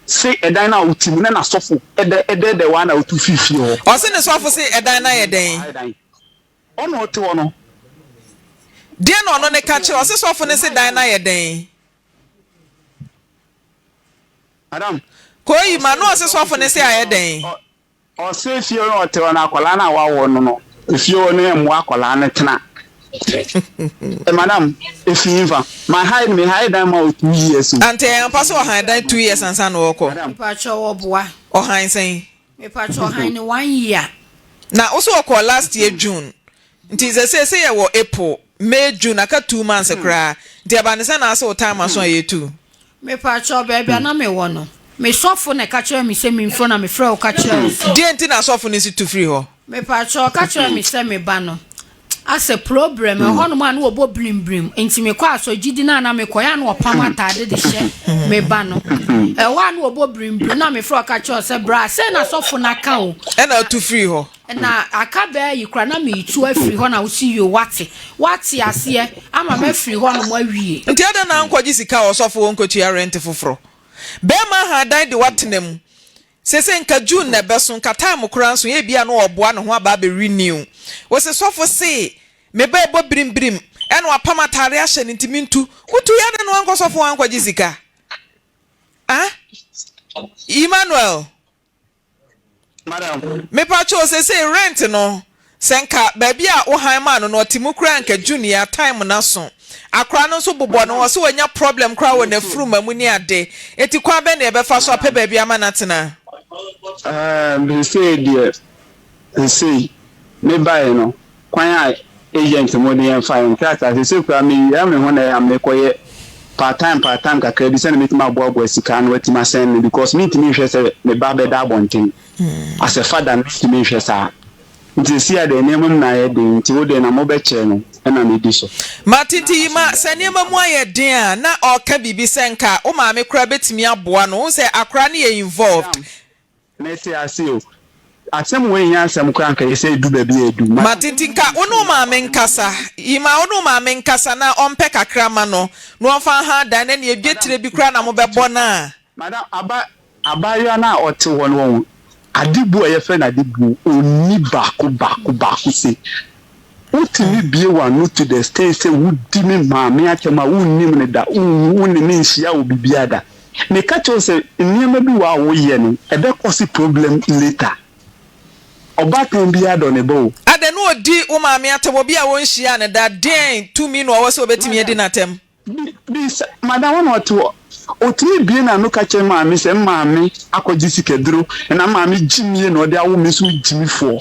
Se ɛdan no a wote mu na n'asɔfo dɛ dɛɛdɛɛ wo ara na wotu fii fie hɔ. Ɔse ne sɔfo se ɛdan no ayɛ dɛn? Ɔna ɔte hɔ no. Deɛn na ɔno ne ka kyerɛ? Ɔse sɔfo no se dan no ayɛ dɛn? Madam. Kooyi ma no ɔse sɔfo no se ayɛ dɛn? Ɔse fie hɔ na ɔte hɔ no akwadaa no a wawo no no efie hɔ no mmoa akwadaa no tena. Madam efi nfa ma hide me hide dan ma wo 2 years o. Ante ɛyɛ ampa sɛ ɔhan dan 2 years ansa na ɔrekɔ? Mepakyɛw ɔboa. Ɔhan sɛn? Mepakyɛw ɔhan ne one year. Na wo so ɔkɔɔ last year June nti sɛsei sɛ yɛwɔ April, May, June aka 2 months koraa nti ɛba ne sɛn na ase wo time aso a yɛtu? Mepakyɛw, baabi a na mewɔ no, me sɔfo na ɛka kyerɛɛ me sɛ mimfi hɔ na mefrɛɛ wo ka kyerɛɛ wo sɛ. Deɛn nti na sɔfo no nso tu firii hɔ? Mepakyɛw, ɔka kyerɛɛ me sɛ me ba no asɛ problem, ɛhɔnom a na wɔbɔ birimbirim, nti mekɔ asɔre, gyidi no a na mekɔ, ɛyɛ a na wɔpam ataade de hyɛ me ba no. Ɛhɔ a na wɔbɔ birimbirim na mefrɛ wo ka kyerɛɛ wo sɛ bra, sei na sɔfo no aka o. Ɛna ɔtu firii hɔ. Na aka bɛɛ yi koraa na meretu afiri hɔ na wose yoo wate, wate aseɛ ama mafiri hɔ nom awie. Nti adɛn na ankɔgye sika a ɔsɔfo hɔ nkɔtua rent foforɔ? Bɛɛma ha dan de woatena mu sese nka June na ɛbɛso nka time koraa nso ebia na ɔɔboa ne ho aba abɛ renew. Wose sɔfo se me ba ɛbɔ birim birim ɛna wapam ataare ahyɛ no nti mentu. Wotuiɛ adɛn na wankɔ sɔfo hɔ ankɔgye sika? Ah? Emmanuel. Madam. Mepakyɛw sesei rent no sɛ nka baabi a wo han maa no no ɔte mu koraa nka June yi a time no aso. Akora no nso bobɔ no ɔse wanya problem koraa wɔ n'afuruma mu ne ade enti kwan bɛn na yɛbɛfa so apɛ baabi ama no atena? Ɛɛm sesei deɛ sesei me baeɛ no kwan a agent mo de yɛn faeɛ nkrataa sesei koraa me wia me ho na ɛyɛ a me kɔ yɛ part time part time kakra bi sɛdeɛ mɛtumi aboaboa sika ano atumi asɛn no because mentumi nhwɛ sɛ me ba bɛda abɔnten as a father mentumi nhwɛ saa nti sesei a deɛ nneɛma mu na ayɛ den nti wo deɛ na mo bɛkyɛ no ɛna medi so. Mate nti Yima sɛ nneɛma mu ayɛ den a na ɔreka biribi sɛ nka wo maame koraa bɛtumi aboa no wohu sɛ akora no yɛ involved Madam Mete ase o. Asɛm wei nyɛ asɛm koraa anka ɛsɛ edu baabi a edu. Mate nti nka wo ne wo maame nkasa. Yima wo ne wo maame nkasa na ɔmpɛ kakra ma no na ɔmfa nha dan na nea dwetire bi koraa na mobɛbɔ no a. Madam, aba abaayewa no a ɔte hɔ no wahu adebuo a yɛfrɛ no adebuo ɔnni baako baako baako sei. Wotumi bue w'ano to the extent sɛ wodi me maame atɛm a wonnim no da, wonhu, wo ne no nhyia wɔ biribiara da. Meka kyerɛ wo sɛ nneɛma bi wɔ hɔ a woyɛ no, ɛbɛ cause problem later. Ɔbaatan biara dɔ ne ba o. Adɛn na ɔdi wo maame atɛm? Obi a wonhyiaa no da, deɛn tumi na ɔwɔ sɛ ɔbɛtumi adi no atɛm? Bi, bisa, madam hɔ na ɔte hɔ. Ɔtumi bue n'ano ka kyerɛ maame sɛ, maame akɔgye sikaduro, na maame gyimie na ɔde awo me nso me gyimifoɔ.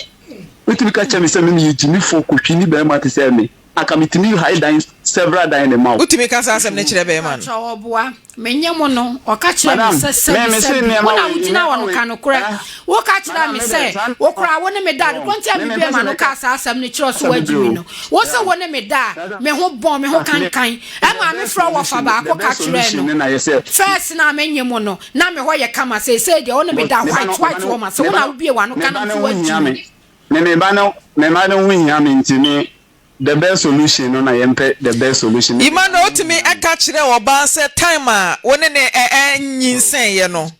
Wotumi ka kyerɛ me sɛ me meyɛ gyimifoɔ kotwini barima te sɛ me. Anka metumi hae dan several dan de ma wo. Wotumi ka saa asɛm no kyerɛ barima no? Mpakyɛw ɔboa. Menye mo no, ɔka kyerɛɛ me Madam, sɛ, me Sɛbi, mese sɛbi, nneɛma wo na wei, wugyina nneɛma hɔ no, wei, ka nokorɛ. eh, Woka kyerɛɛ madam, me me deɛ, sɛ, saa wo koraa wo ne me da. Ade korɔ nti a me mibuee mempɛ sɛ m'ano mɛka kaa saa asɛm no kyerɛɛ wo sɛ kasa woagye bebree me o. no, wo se wo ne me da a, me ho bɔn, me ho Ah, me, kankan. the Ɛmaa best mefrɛɛ wɔfa solution, the baako ka best kyerɛɛ solution no. ne na yɛ sɛ, First no a menye mo no, na me hɔ yɛ kama. Seesei deɛ, wo ne me because da me ba white no, me ba white no, wɔ m'ase. me Wo ba na no, wobue w'ano me ka ba na no mese ho hia woagye me. me. Me me ba no, me ba no ho hia me nti me, the best solution no na yɛmpɛ the best solution. Me me ba Emmanuel, no ho wotumi hia me. ka kyerɛɛ ɔbaa sɛ time a wo ne no nyinsɛneeɛ no,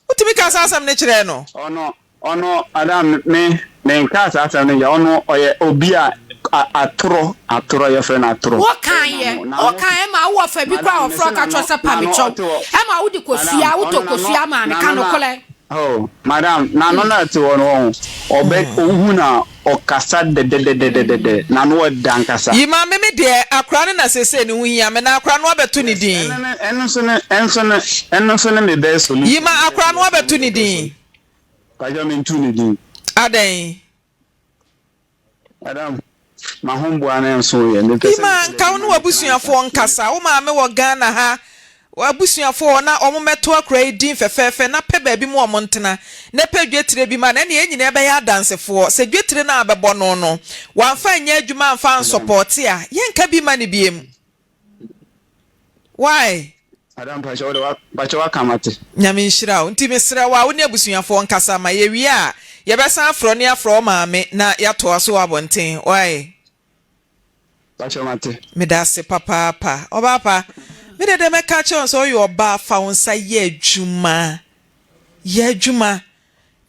wotumi kaa saa asɛm no kyerɛɛ no? Ɔno, ɔno, madam, me, menkaa saa asɛm no yɛ, ɔno ɔyɛ obi a, a, atorɔ, atorɔ, yɛfrɛ no atorɔ. Wo Ɛyɛ kan yɛ, n'ano, wo n'ano, kan ɛma wo wɔ fa bi koraa madam, ɔfrɛ mese ɔka kyerɛ n'ano, sɛ pa me n'ano kyɛw ɔte hɔ, ɛma wo de madam, kosua wo ɔno tɔ n'ano, kosua maa me ka n'ano na, nokorɛ. oh, madam, n'ano na ɛte hɔ no, ɔho, ɔbɛ, ohu na ɔkasa dɛdɛdɛdɛdɛdɛ, n'ano ɔda ankasa. Yi ma me me deɛ akora no na sesei ne ho hia me na akora no abɛto ne Yes, din. ɛno ne, ɛno nso ne, ɛnso ne, ɛno nso ne me best Yi solution, ma me akora best no abɛto solution, ne me best din. solution. Pakyɛ mentu ne din. Adɛn? Madam, m'ahomboa no nso yɛ. Mepɛ sɛ Ima, mekɔ nka wo baabi ne na metena w'abusuafoɔ ansa. nkasa. Wo maame wɔ Ghana ha. W'abusuafoɔ wɔ hɔ na wɔmmɛto akura yi din fɛfɛɛfɛ na pɛ baabi ma wɔn ntena. Na pɛ dwetire bi ma no. Ɛnneɛ yɛn nyinaa bɛyɛ adansefoɔ. Sɛ dwetire no a bɛbɔ no no, wamfa anyɛ adwuma amfa ansɔpɔɔte a, yɛnka bi mma no biom. Why? Madam mpakyɛ wo de wa mpakyɛ waka mate. Nyame nhyira wo. Nti mesrɛ wo a wo ne abusuafoɔ nkasa ma yɛwie a yɛbɛsan afrɛ wo ne afrɛ wo maame na yɛatoa so wɔ abɔnten. Why? Mpakyɛ mate. Medase papaapa. Ɔbaa pa, me deɛ deɛ mɛka akyerɛ wo sɛ woyɛ ɔbaa fa wo nsa yɛ adwuma. Yɛ adwuma.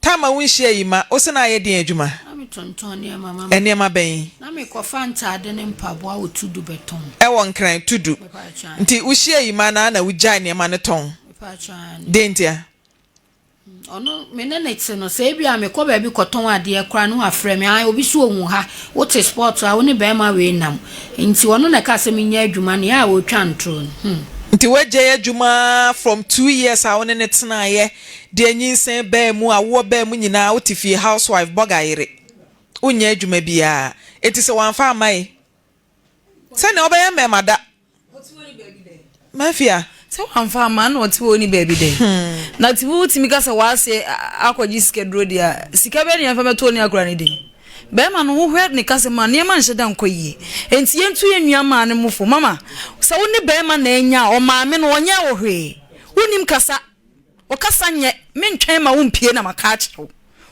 Time a wonhyia yi ma wo se na ayɛ deɛn adwuma? Na me tontɔn nneɛma ma. Nneɛma bɛn? Na me kɔ fa ntaade ne mpaboa wɔ Tudu bɛtɔn. Ɛwɔ Nkran, Tudu. Mepatwa. Nti wohyia yi ma naa na wogyae nneɛma no tɔn? Mepatwa aane. Deɛn ntia? Ɔno me ne no te no sɛ ebi a mekɔ baabi kɔtɔn adeɛ koraa na wafrɛ me ae obi so ohu ha wote sport a wo ne bɛrima wei nam nti ɔno na ɛkaa sɛ menyɛ adwuma no yɛ a ɔretwa ntoro no hmm. Nti woagyae adwuma from 2 years a wo ne no tenaeɛ Deɛ nyinsɛn baa mu, awoɔ baa mu nyinaa wote fie house wife bɔga yere. Wonyɛ adwuma biara. Enti sɛ wamfa amma yi, sɛnea wobɛyɛ mmɛɛma da. Mafia. Sɛ wamfa amma na ɔte hɔ ni baabi dɛn? Na te wotumi ka sɛ w'ase akɔgye sika duro deɛ a, sika bɛn na yɛmfa mɛto ne akora ne din? Bɛrima no wohwɛ ne kasa mu a nneɛma nhyɛ da nkɔ yie. Enti yɛntu yɛn nua maa no mo fo. Mama, sɛ wo ne bɛrima na anya a, ɔmaame no ɔnyɛɛ wo hwee. Wonim kasa. Wo kasa nyɛ, mentwɛn ma wo mpue na maka akyerɛ wo.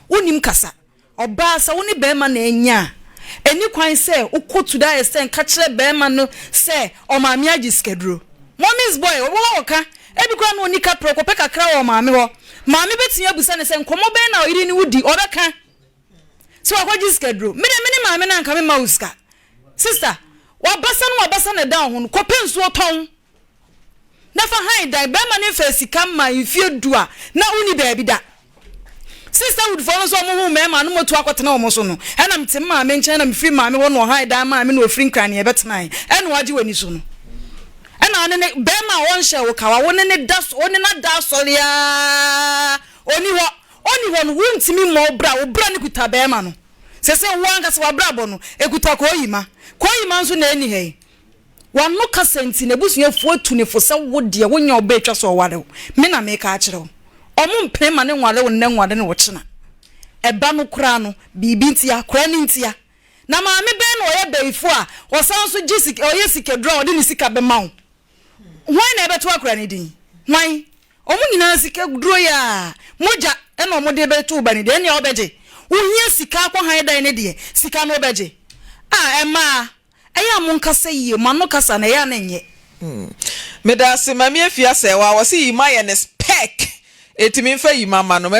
Wonnim kasa. Ɔbaa, sɛ wo ne barima na anya a, ɛnni kwan sɛ wokɔ to that extent ka kyerɛ barima no sɛ ɔmaame agye sikaduro. Mommy's boy, ɔwɔ hɔ a ɔka, ebi koraa na ɔnni kaprɛ, ɔkɔpɛ kakra wɔ ɔmaame hɔ. Maame bɛtumi abusa no sɛ, nkɔmmɔ bɛn na ɔyere ne wo di? Ɔbɛka sɛ wakɔgye sikaduro. Me deɛ me ne maame no anka memma wo sika. Sister, w'abasa ne w'abasa na ɛda wo ho no, kɔpɛ nsuo tɔn. Na fa hann dan. Barima no mfaa sika mmaa mfeɛ du a na wonni baabi da. Sisterhood foɔ no nso wɔn huu mmarima no motu akɔtena wɔn so no, ɛna mete me maame nkyɛn na mefiri maame hɔ na ɔhan dan maa me na ɔfiri Nkran na yɛbɛtenae ɛna wagye w'ani so no. Ɛna ɔne ne barima a ɔnhyɛ wo kawa wo ne ne da wo ne no ada asɔre aa ɔni hɔ ɔni hɔ no wontumi mmɔ wo bra wo bra no kuta barima no sese wo ankasa w'abrabɔ no ekuta kooyima kooyima nso na ɛni ha yi. W'ano kasa nti n'abusuafoɔ atu no fo sɛ wo deɛ wonyɛ ɔbaa atwa sɛ ɔware wo. Me na meka akyerɛ wo. Ɔmo mpene ma no nware wo nnɛ nware no ɔkyena. Ɛba no koraa no, biribi ntia, koraa no ntia. Na maame bɛn na ɔyɛ bayifoɔ a ɔsan nso gye sika, ɔyɛ sikaduro a ɔde ne sika bɛma wo? Hwan na ɛbɛto akora no din? Hwan? Wɔn nyinaa sika duro yi a mogya na wɔn de bɛto wo ba no deɛ ɛnneɛ wobɛgye. Wohia sika akɔ han dan no deɛ, sika no wobɛgye. Ah, ɛmaa. Ɛyɛ a monkasa yie, mo ano kasa no ɛyɛ a na ɛnyɛ. Medase Mame Afia Sɛɛwa wɔse yima yɛ ne spec eti menfa yima ma no.